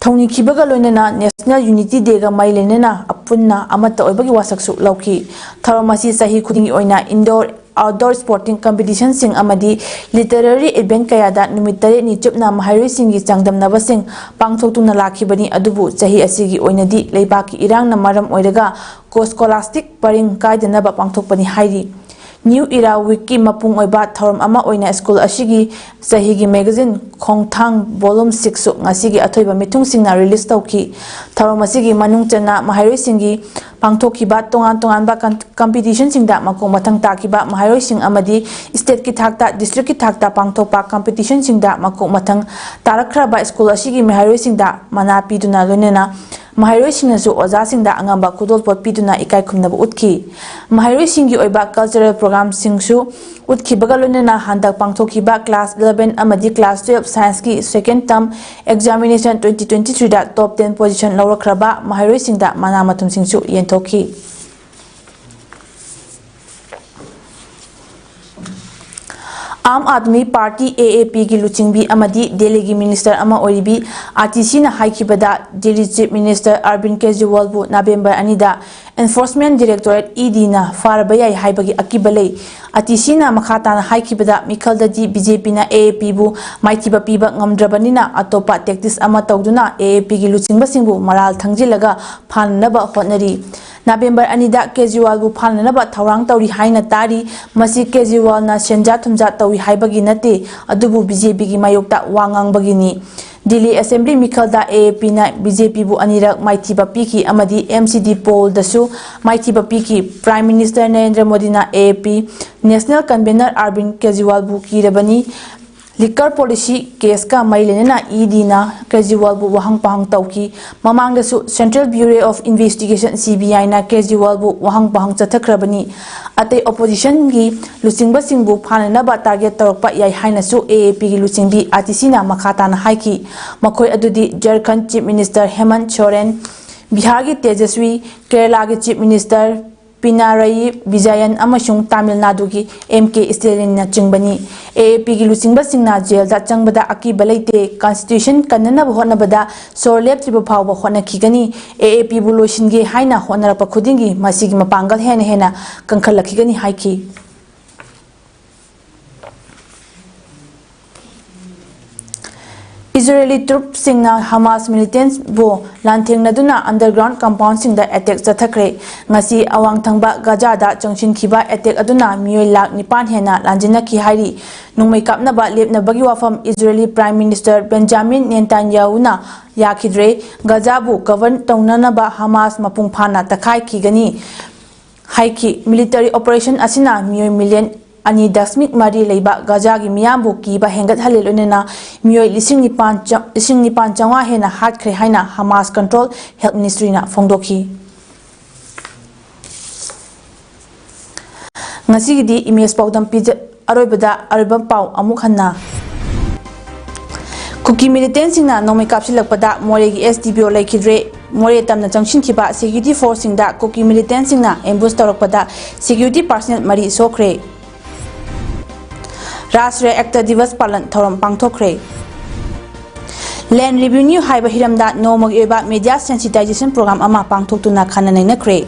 ꯊꯧꯅꯤꯈꯤꯕꯒ ꯂꯣꯏꯅꯅ National Unity Dayꯒ ꯃꯔꯤ ꯂꯩꯅꯅ ꯑꯄꯨꯟꯅ ꯑꯃꯠꯇ ꯑꯣꯏꯕꯒꯤ ꯋꯥꯁꯛꯁꯨ ꯂꯧꯈꯤ꯫ ꯊꯧꯔꯝ ꯑꯁꯤ ꯆꯍꯤ ꯈꯨꯗꯤꯡꯒꯤ ꯑꯣꯏꯅ indoor, outdoor sporting competitionꯁꯤꯡ ꯑꯃꯗꯤ literary event ꯀꯌꯥꯗ ꯅꯨꯃꯤꯠ ꯇꯔꯦꯠꯅꯤ ꯆꯨꯞꯅ ꯃꯍꯩꯔꯣꯏꯁꯤꯡꯒꯤ ꯆꯥꯡꯗꯝꯅꯕꯁꯤꯡ ꯄꯥꯡꯊꯣꯛꯇꯨꯅ ꯂꯥꯛꯈꯤꯕꯅꯤ꯫ ꯑꯗꯨꯕꯨ ꯆꯍꯤ ꯑꯁꯤꯒꯤ ꯑꯣꯏꯅꯗꯤ ꯂꯩꯕꯥꯛꯀꯤ ꯏꯔꯥꯡꯅ ꯃꯔꯝ ꯑꯣꯏꯔꯒ co-scholastic ꯄꯔꯤꯡ ꯀꯥꯏꯗꯅꯕ ꯄꯥꯡꯊꯣꯛꯄꯅꯤ ꯍꯥꯏꯔꯤ꯫ New Era Weekꯀꯤ ꯃꯄꯨꯡ ꯑꯣꯏꯕ ꯊꯧꯔꯝ ꯑꯃ ꯑꯣꯏꯅ ꯁ꯭ꯀꯨꯜ ꯑꯁꯤꯒꯤ ꯆꯍꯤꯒꯤ magazine ꯈꯣꯡꯊꯥꯡ volume sixꯁꯨ ꯉꯁꯤꯒꯤ ꯑꯊꯣꯏꯕ ꯃꯤꯊꯨꯡꯁꯤꯡꯅ release ꯇꯧꯈꯤ꯫ ꯊꯧꯔꯝ ꯑꯁꯤꯒꯤ ꯃꯅꯨꯡ ꯆꯟꯅ ꯃꯍꯩꯔꯣꯏꯁꯤꯡꯒꯤ ꯄꯥꯡꯊꯣꯛꯈꯤꯕ ꯇꯣꯉꯥꯟ ꯇꯣꯉꯥꯟꯕ ꯀꯟ-, competitionꯁꯤꯡꯗ ꯃꯀꯣꯛ ꯃꯊꯪ ꯇꯥꯈꯤꯕ ꯃꯍꯩꯔꯣꯏꯁꯤꯡ ꯑꯃꯗꯤ stateꯀꯤ ꯊꯥꯛꯇ, districtꯀꯤ ꯊꯥꯛꯇ ꯄꯥꯡꯊꯣꯛꯄ competitionꯁꯤꯡꯗ ꯃꯀꯣꯛ ꯃꯊꯪ ꯇꯥꯔꯛꯈ꯭ꯔꯕ ꯁ꯭ꯀꯨꯜ ꯑꯁꯤꯒꯤ ꯃꯍꯩꯔꯣꯏꯁꯤꯡꯗ ꯃꯅꯥ ꯄꯤꯗꯨꯅ ꯂꯣꯏꯅꯅ ꯃꯍꯩꯔꯣꯏꯁꯤꯡꯅꯁꯨ ꯑꯣꯖꯥꯁꯤꯡꯗ ꯑꯉꯝꯕ ꯈꯨꯗꯣꯜꯄꯣꯠ ꯄꯤꯗꯨꯅ ꯏꯀꯥꯏ ꯈꯨꯝꯅꯕ ꯎꯠꯈꯤ꯫ ꯃꯍꯩꯔꯣꯏꯁꯤꯡꯒꯤ ꯑꯣꯏꯕ cultural programꯁꯤꯡꯁꯨ ꯎꯠꯈꯤꯕꯒ ꯂꯣꯏꯅꯅ ꯍꯟꯗꯛ ꯄꯥꯡꯊꯣꯛꯈꯤꯕ class eleven ꯑꯃꯗꯤ class twelve scienceꯀꯤ second term examination twenty twenty-threeꯗ top ten position ꯂꯧꯔꯛꯈ꯭ꯔꯕ ꯃꯍꯩꯔꯣꯏꯁꯤꯡꯗ ꯃꯅꯥ ꯃꯊꯨꯝꯁꯤꯡꯁꯨ ꯌꯦꯟꯊꯣꯛꯈꯤ꯫ ꯑꯥꯝ ꯑꯥꯗꯃꯤ ꯄꯥꯔꯇꯤ, AAPꯒꯤ ꯂꯨꯆꯤꯡꯕꯤ ꯑꯃꯗꯤ ꯗꯦꯜꯂꯤꯒꯤ minister ꯑꯃ ꯑꯣꯏꯔꯤꯕꯤ ꯑꯥꯇꯤꯁꯤꯅ ꯍꯥꯏꯈꯤꯕꯗ, ꯗꯦꯜꯂꯤ Chief Minister ꯑꯔꯕꯤꯟ ꯀꯦꯖꯔꯤꯋꯥꯜꯕꯨ ꯅꯕꯦꯝꯕꯔ ꯑꯅꯤꯗ Enforcement Directorate, EDꯅ ꯐꯥꯔꯕ ꯌꯥꯏ ꯍꯥꯏꯕꯒꯤ ꯑꯀꯤꯕ ꯂꯩ꯫ ꯑꯥꯇꯤꯁꯤꯅ ꯃꯈꯥ ꯇꯥꯅ ꯍꯥꯏꯈꯤꯕꯗ, ꯃꯤꯈꯜꯗꯗꯤ BJPꯅ AAPꯕꯨ ꯃꯥꯏꯊꯤꯕ ꯄꯤꯕ ꯉꯝꯗ꯭ꯔꯕꯅꯤꯅ, ꯑꯇꯣꯞꯄ tactics ꯑꯃ ꯇꯧꯗꯨꯅ AAPꯒꯤ ꯂꯨꯆꯤꯡꯕꯁꯤꯡꯕꯨ ꯃꯔꯥꯜ ꯊꯪꯖꯤꯜꯂꯒ ꯐꯥꯅꯅꯕ ꯍꯣꯠꯅꯔꯤ꯫ ꯅꯕꯦꯝꯕꯔ ꯑꯅꯤꯗ ꯀꯦꯖꯔꯤꯋꯥꯜꯕꯨ ꯐꯥꯅꯅꯕ ꯊꯧꯔꯥꯡ ꯇꯧꯔꯤ ꯍꯥꯏꯅ ꯇꯥꯔꯤ꯫ ꯃꯁꯤ ꯀꯦꯖꯔꯤꯋꯥꯜꯅ ꯁꯦꯟꯖꯥ ꯊꯨꯝꯖꯥ ꯇꯧꯏ ꯍꯥꯏꯕꯒꯤ ꯅꯠꯇꯦ, ꯑꯗꯨꯕꯨ BJPꯒꯤ ꯃꯥꯌꯣꯛꯇ ꯋꯥ ꯉꯥꯡꯕꯒꯤꯅꯤ꯫ ꯗꯤꯜꯂꯤ Assembly ꯃꯤꯈꯜꯗ AAPꯅ BJPꯕꯨ ꯑꯅꯤꯔꯛ ꯃꯥꯏꯊꯤꯕ ꯄꯤꯈꯤ ꯑꯃꯗꯤ MCD pollꯗꯁꯨ ꯃꯥꯏꯊꯤꯕ ꯄꯤꯈꯤ꯫ Prime Minister ꯅꯔꯦꯟꯗ꯭ꯔ ꯃꯣꯗꯤꯅ AAP National Convener ꯑꯔꯕꯤꯟ ꯀꯦꯖꯔꯤꯋꯥꯜꯕꯨ ꯀꯤꯔꯕꯅꯤ꯫ Liquor policy case ꯀ ꯃꯔꯤ ꯂꯩꯅꯅ E D ꯅ ꯀꯦꯖꯔꯤꯋꯥꯜꯕꯨ ꯋꯥꯍꯪ ꯄꯥꯎꯍꯪ ꯇꯧꯈꯤ꯫ ꯃꯃꯥꯡꯗꯁꯨ Central Bureau of Investigation, C B I ꯅ ꯀꯦꯖꯔꯤꯋꯥꯜꯕꯨ ꯋꯥꯍꯪ ꯄꯥꯎꯍꯪ ꯆꯠꯊꯈ꯭ꯔꯕꯅꯤ꯫ ꯑꯇꯩ opposition ꯒꯤ ꯂꯨꯆꯤꯡꯕꯁꯤꯡꯕꯨ ꯐꯥꯅꯅꯕ target ꯇꯧꯔꯛꯄ ꯌꯥꯏ ꯍꯥꯏꯅꯁꯨ A A P ꯒꯤ ꯂꯨꯆꯤꯡꯕꯤ ꯑꯇꯤꯁꯤꯅ ꯃꯈꯥ ꯇꯥꯅ ꯍꯥꯏꯈꯤ꯫ ꯃꯈꯣꯏ ꯑꯗꯨꯗꯤ ꯖꯔꯈꯟ Chief Minister ꯍꯦꯃꯟꯠ ꯁꯣꯔꯦꯟ, ꯕꯤꯍꯥꯔꯒꯤ ꯇꯦꯖꯁ꯭ꯋꯤ, ꯀꯦꯔꯂꯥꯒꯤ Chief Minister ꯄꯤꯅꯔꯥꯌꯤ ꯕꯤꯖꯌꯟ ꯑꯃꯁꯨꯡ ꯇꯥꯃꯤꯜ ꯅꯥꯗꯨꯒꯤ M K ꯁ꯭ꯇꯦꯂꯤꯟꯅꯆꯤꯡꯕꯅꯤ꯫ A A P ꯒꯤ ꯂꯨꯆꯤꯡꯕꯁꯤꯡꯅ ꯖꯦꯜꯗ ꯆꯪꯕꯗ ꯑꯀꯤꯕ ꯂꯩꯇꯦ, constitution ꯀꯟꯅꯅꯕ ꯍꯣꯠꯅꯕꯗ ꯁꯣꯔ ꯂꯦꯞꯇ꯭ꯔꯤꯕ ꯐꯥꯎꯕ ꯍꯣꯠꯅꯈꯤꯒꯅꯤ꯫ A A P ꯕꯨ ꯂꯣꯏꯁꯤꯟꯒꯦ ꯍꯥꯏꯅ ꯍꯣꯠꯅꯔꯛꯄ ꯈꯨꯗꯤꯡꯒꯤ ꯃꯁꯤꯒꯤ ꯃꯄꯥꯡꯒꯜ ꯍꯦꯟꯅ ꯍꯦꯟꯅ ꯀꯟꯈꯠꯂꯛꯈꯤꯒꯅꯤ ꯍꯥꯏꯈꯤ꯫ Israeli ꯇ꯭ꯔꯨꯞꯁꯤꯡꯅ ꯍꯃꯥꯁ ꯃꯤꯂꯤꯇꯦꯟꯠꯕꯨ ꯂꯥꯟꯊꯦꯡꯅꯗꯨꯅ underground compoundꯁꯤꯡꯗ attack ꯆꯠꯊꯈ꯭ꯔꯦ꯫ ꯉꯁꯤ ꯑꯋꯥꯡ ꯊꯪꯕ ꯒꯖꯥꯗ ꯆꯪꯁꯤꯟꯈꯤꯕ attack ꯑꯗꯨꯅ ꯃꯤꯑꯣꯏ ꯂꯥꯈ ꯅꯤꯄꯥꯟ ꯍꯦꯟꯅ ꯂꯥꯟꯖꯤꯟꯅꯈꯤ ꯍꯥꯏꯔꯤ꯫ ꯅꯣꯡꯃꯩ ꯀꯥꯞꯅꯕ ꯂꯦꯞꯅꯕꯒꯤ ꯋꯥꯐꯝ Israeli Prime Minister Benjamin ꯅꯦꯇꯥꯟꯌꯥꯍꯨꯅ ꯌꯥꯈꯤꯗ꯭ꯔꯦ꯫ ꯒꯖꯥꯕꯨ cover ꯇꯧꯅꯅꯕ ꯍꯃꯥꯁ ꯃꯄꯨꯡ ꯐꯥꯅ ꯇꯛꯈꯥꯏꯈꯤꯒꯅꯤ ꯍꯥꯏꯈꯤ꯫ Military operation ꯑꯁꯤꯅ ꯃꯤꯑꯣꯏ ꯃꯤꯂꯤꯌꯟ ꯑꯅꯤ ꯗꯁꯃꯤꯛ ꯃꯔꯤ ꯂꯩꯕ ꯒꯖꯥꯒꯤ ꯃꯤꯌꯥꯝꯕꯨ ꯀꯤꯕ ꯍꯦꯟꯒꯠꯍꯜꯂꯦ, ꯂꯣꯏꯅꯅ ꯃꯤꯑꯣꯏ ꯂꯤꯁꯤꯡ ꯅꯤꯄꯥꯟ ꯆ-, ꯂꯤꯁꯤꯡ ꯅꯤꯄꯥꯟ ꯆꯥꯝꯃꯉꯥ ꯍꯦꯟꯅ ꯍꯥꯠꯈ꯭ꯔꯦ ꯍꯥꯏꯅ ꯍꯃꯥꯁ control health ministryꯅ ꯐꯣꯡꯗꯣꯛꯈꯤ꯫ ꯉꯁꯤꯒꯤꯗꯤ ꯏꯃꯦꯖ ꯄꯥꯎꯗꯝ ꯄꯤꯖ-, ꯑꯔꯣꯏꯕꯗ ꯑꯔꯣꯏꯕ ꯄꯥꯎ ꯑꯃꯨꯛ ꯍꯟꯅ꯫ ꯀꯨꯀꯤ ꯃꯤꯂꯤꯇꯦꯟꯠꯁꯤꯡꯅ ꯅꯣꯡꯃꯩ ꯀꯥꯞꯁꯤꯜꯂꯛꯄꯗ ꯃꯣꯔꯦꯒꯤ S D P O ꯂꯩꯈꯤꯗ꯭ꯔꯦ꯫ ꯃꯣꯔꯦ ꯇꯝꯅ ꯆꯪꯁꯤꯟꯈꯤꯕ security forceꯁꯤꯡꯗ ꯀꯨꯀꯤ ꯃꯤꯂꯤꯇꯦꯟꯠꯁꯤꯡꯅ ambush ꯇꯧꯔꯛꯄꯗ security personnel ꯃꯔꯤ ꯁꯣꯛꯈ꯭ꯔꯦ꯫ ꯔꯥꯁꯇ꯭ꯔꯤꯌꯥ ꯑꯦꯛꯇ ꯗꯤꯕꯁ ꯄꯥꯂꯟ ꯊꯧꯔꯝ ꯄꯥꯡꯊꯣꯛꯈ꯭ꯔꯦ꯫ Land revenue ꯍꯥꯏꯕ ꯍꯤꯔꯝꯗ ꯅꯣꯡꯃꯒꯤ ꯑꯣꯏꯕ media sensitization program ꯑꯃ ꯄꯥꯡꯊꯣꯛꯇꯨꯅ ꯈꯟꯅ ꯅꯩꯅꯈ꯭ꯔꯦ꯫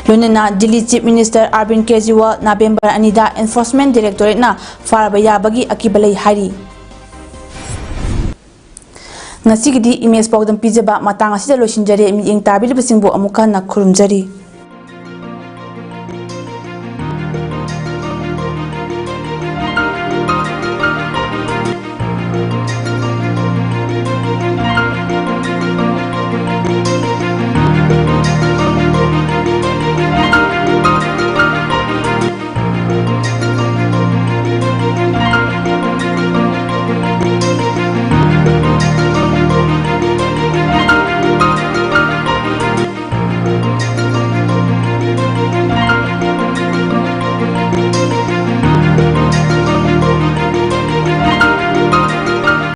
ꯂꯣꯏꯅꯅ Delhi Chief Minister ꯑꯔꯕꯤꯟꯗ Kejriwal November ꯑꯅꯤꯗ Enforcement Directorateꯅ ꯐꯥꯔꯕ ꯌꯥꯕꯒꯤ ꯑꯀꯤꯕ ꯂꯩ ꯍꯥꯏꯔꯤ꯫ ꯉꯁꯤꯒꯤꯗꯤ ꯏꯃꯦꯖ ꯄꯥꯎꯗꯝ ꯄꯤꯖꯕ ꯃꯇꯥꯡ ꯑꯁꯤꯗ ꯂꯣꯏꯁꯤꯟꯖꯔꯦ꯫ ꯃꯤꯠꯌꯦꯡ ꯇꯥꯕꯤꯔꯤꯕꯁꯤꯡꯕꯨ ꯑꯃꯨꯛ ꯍꯟꯅ ꯈꯨꯔꯨꯝꯖꯔꯤ꯫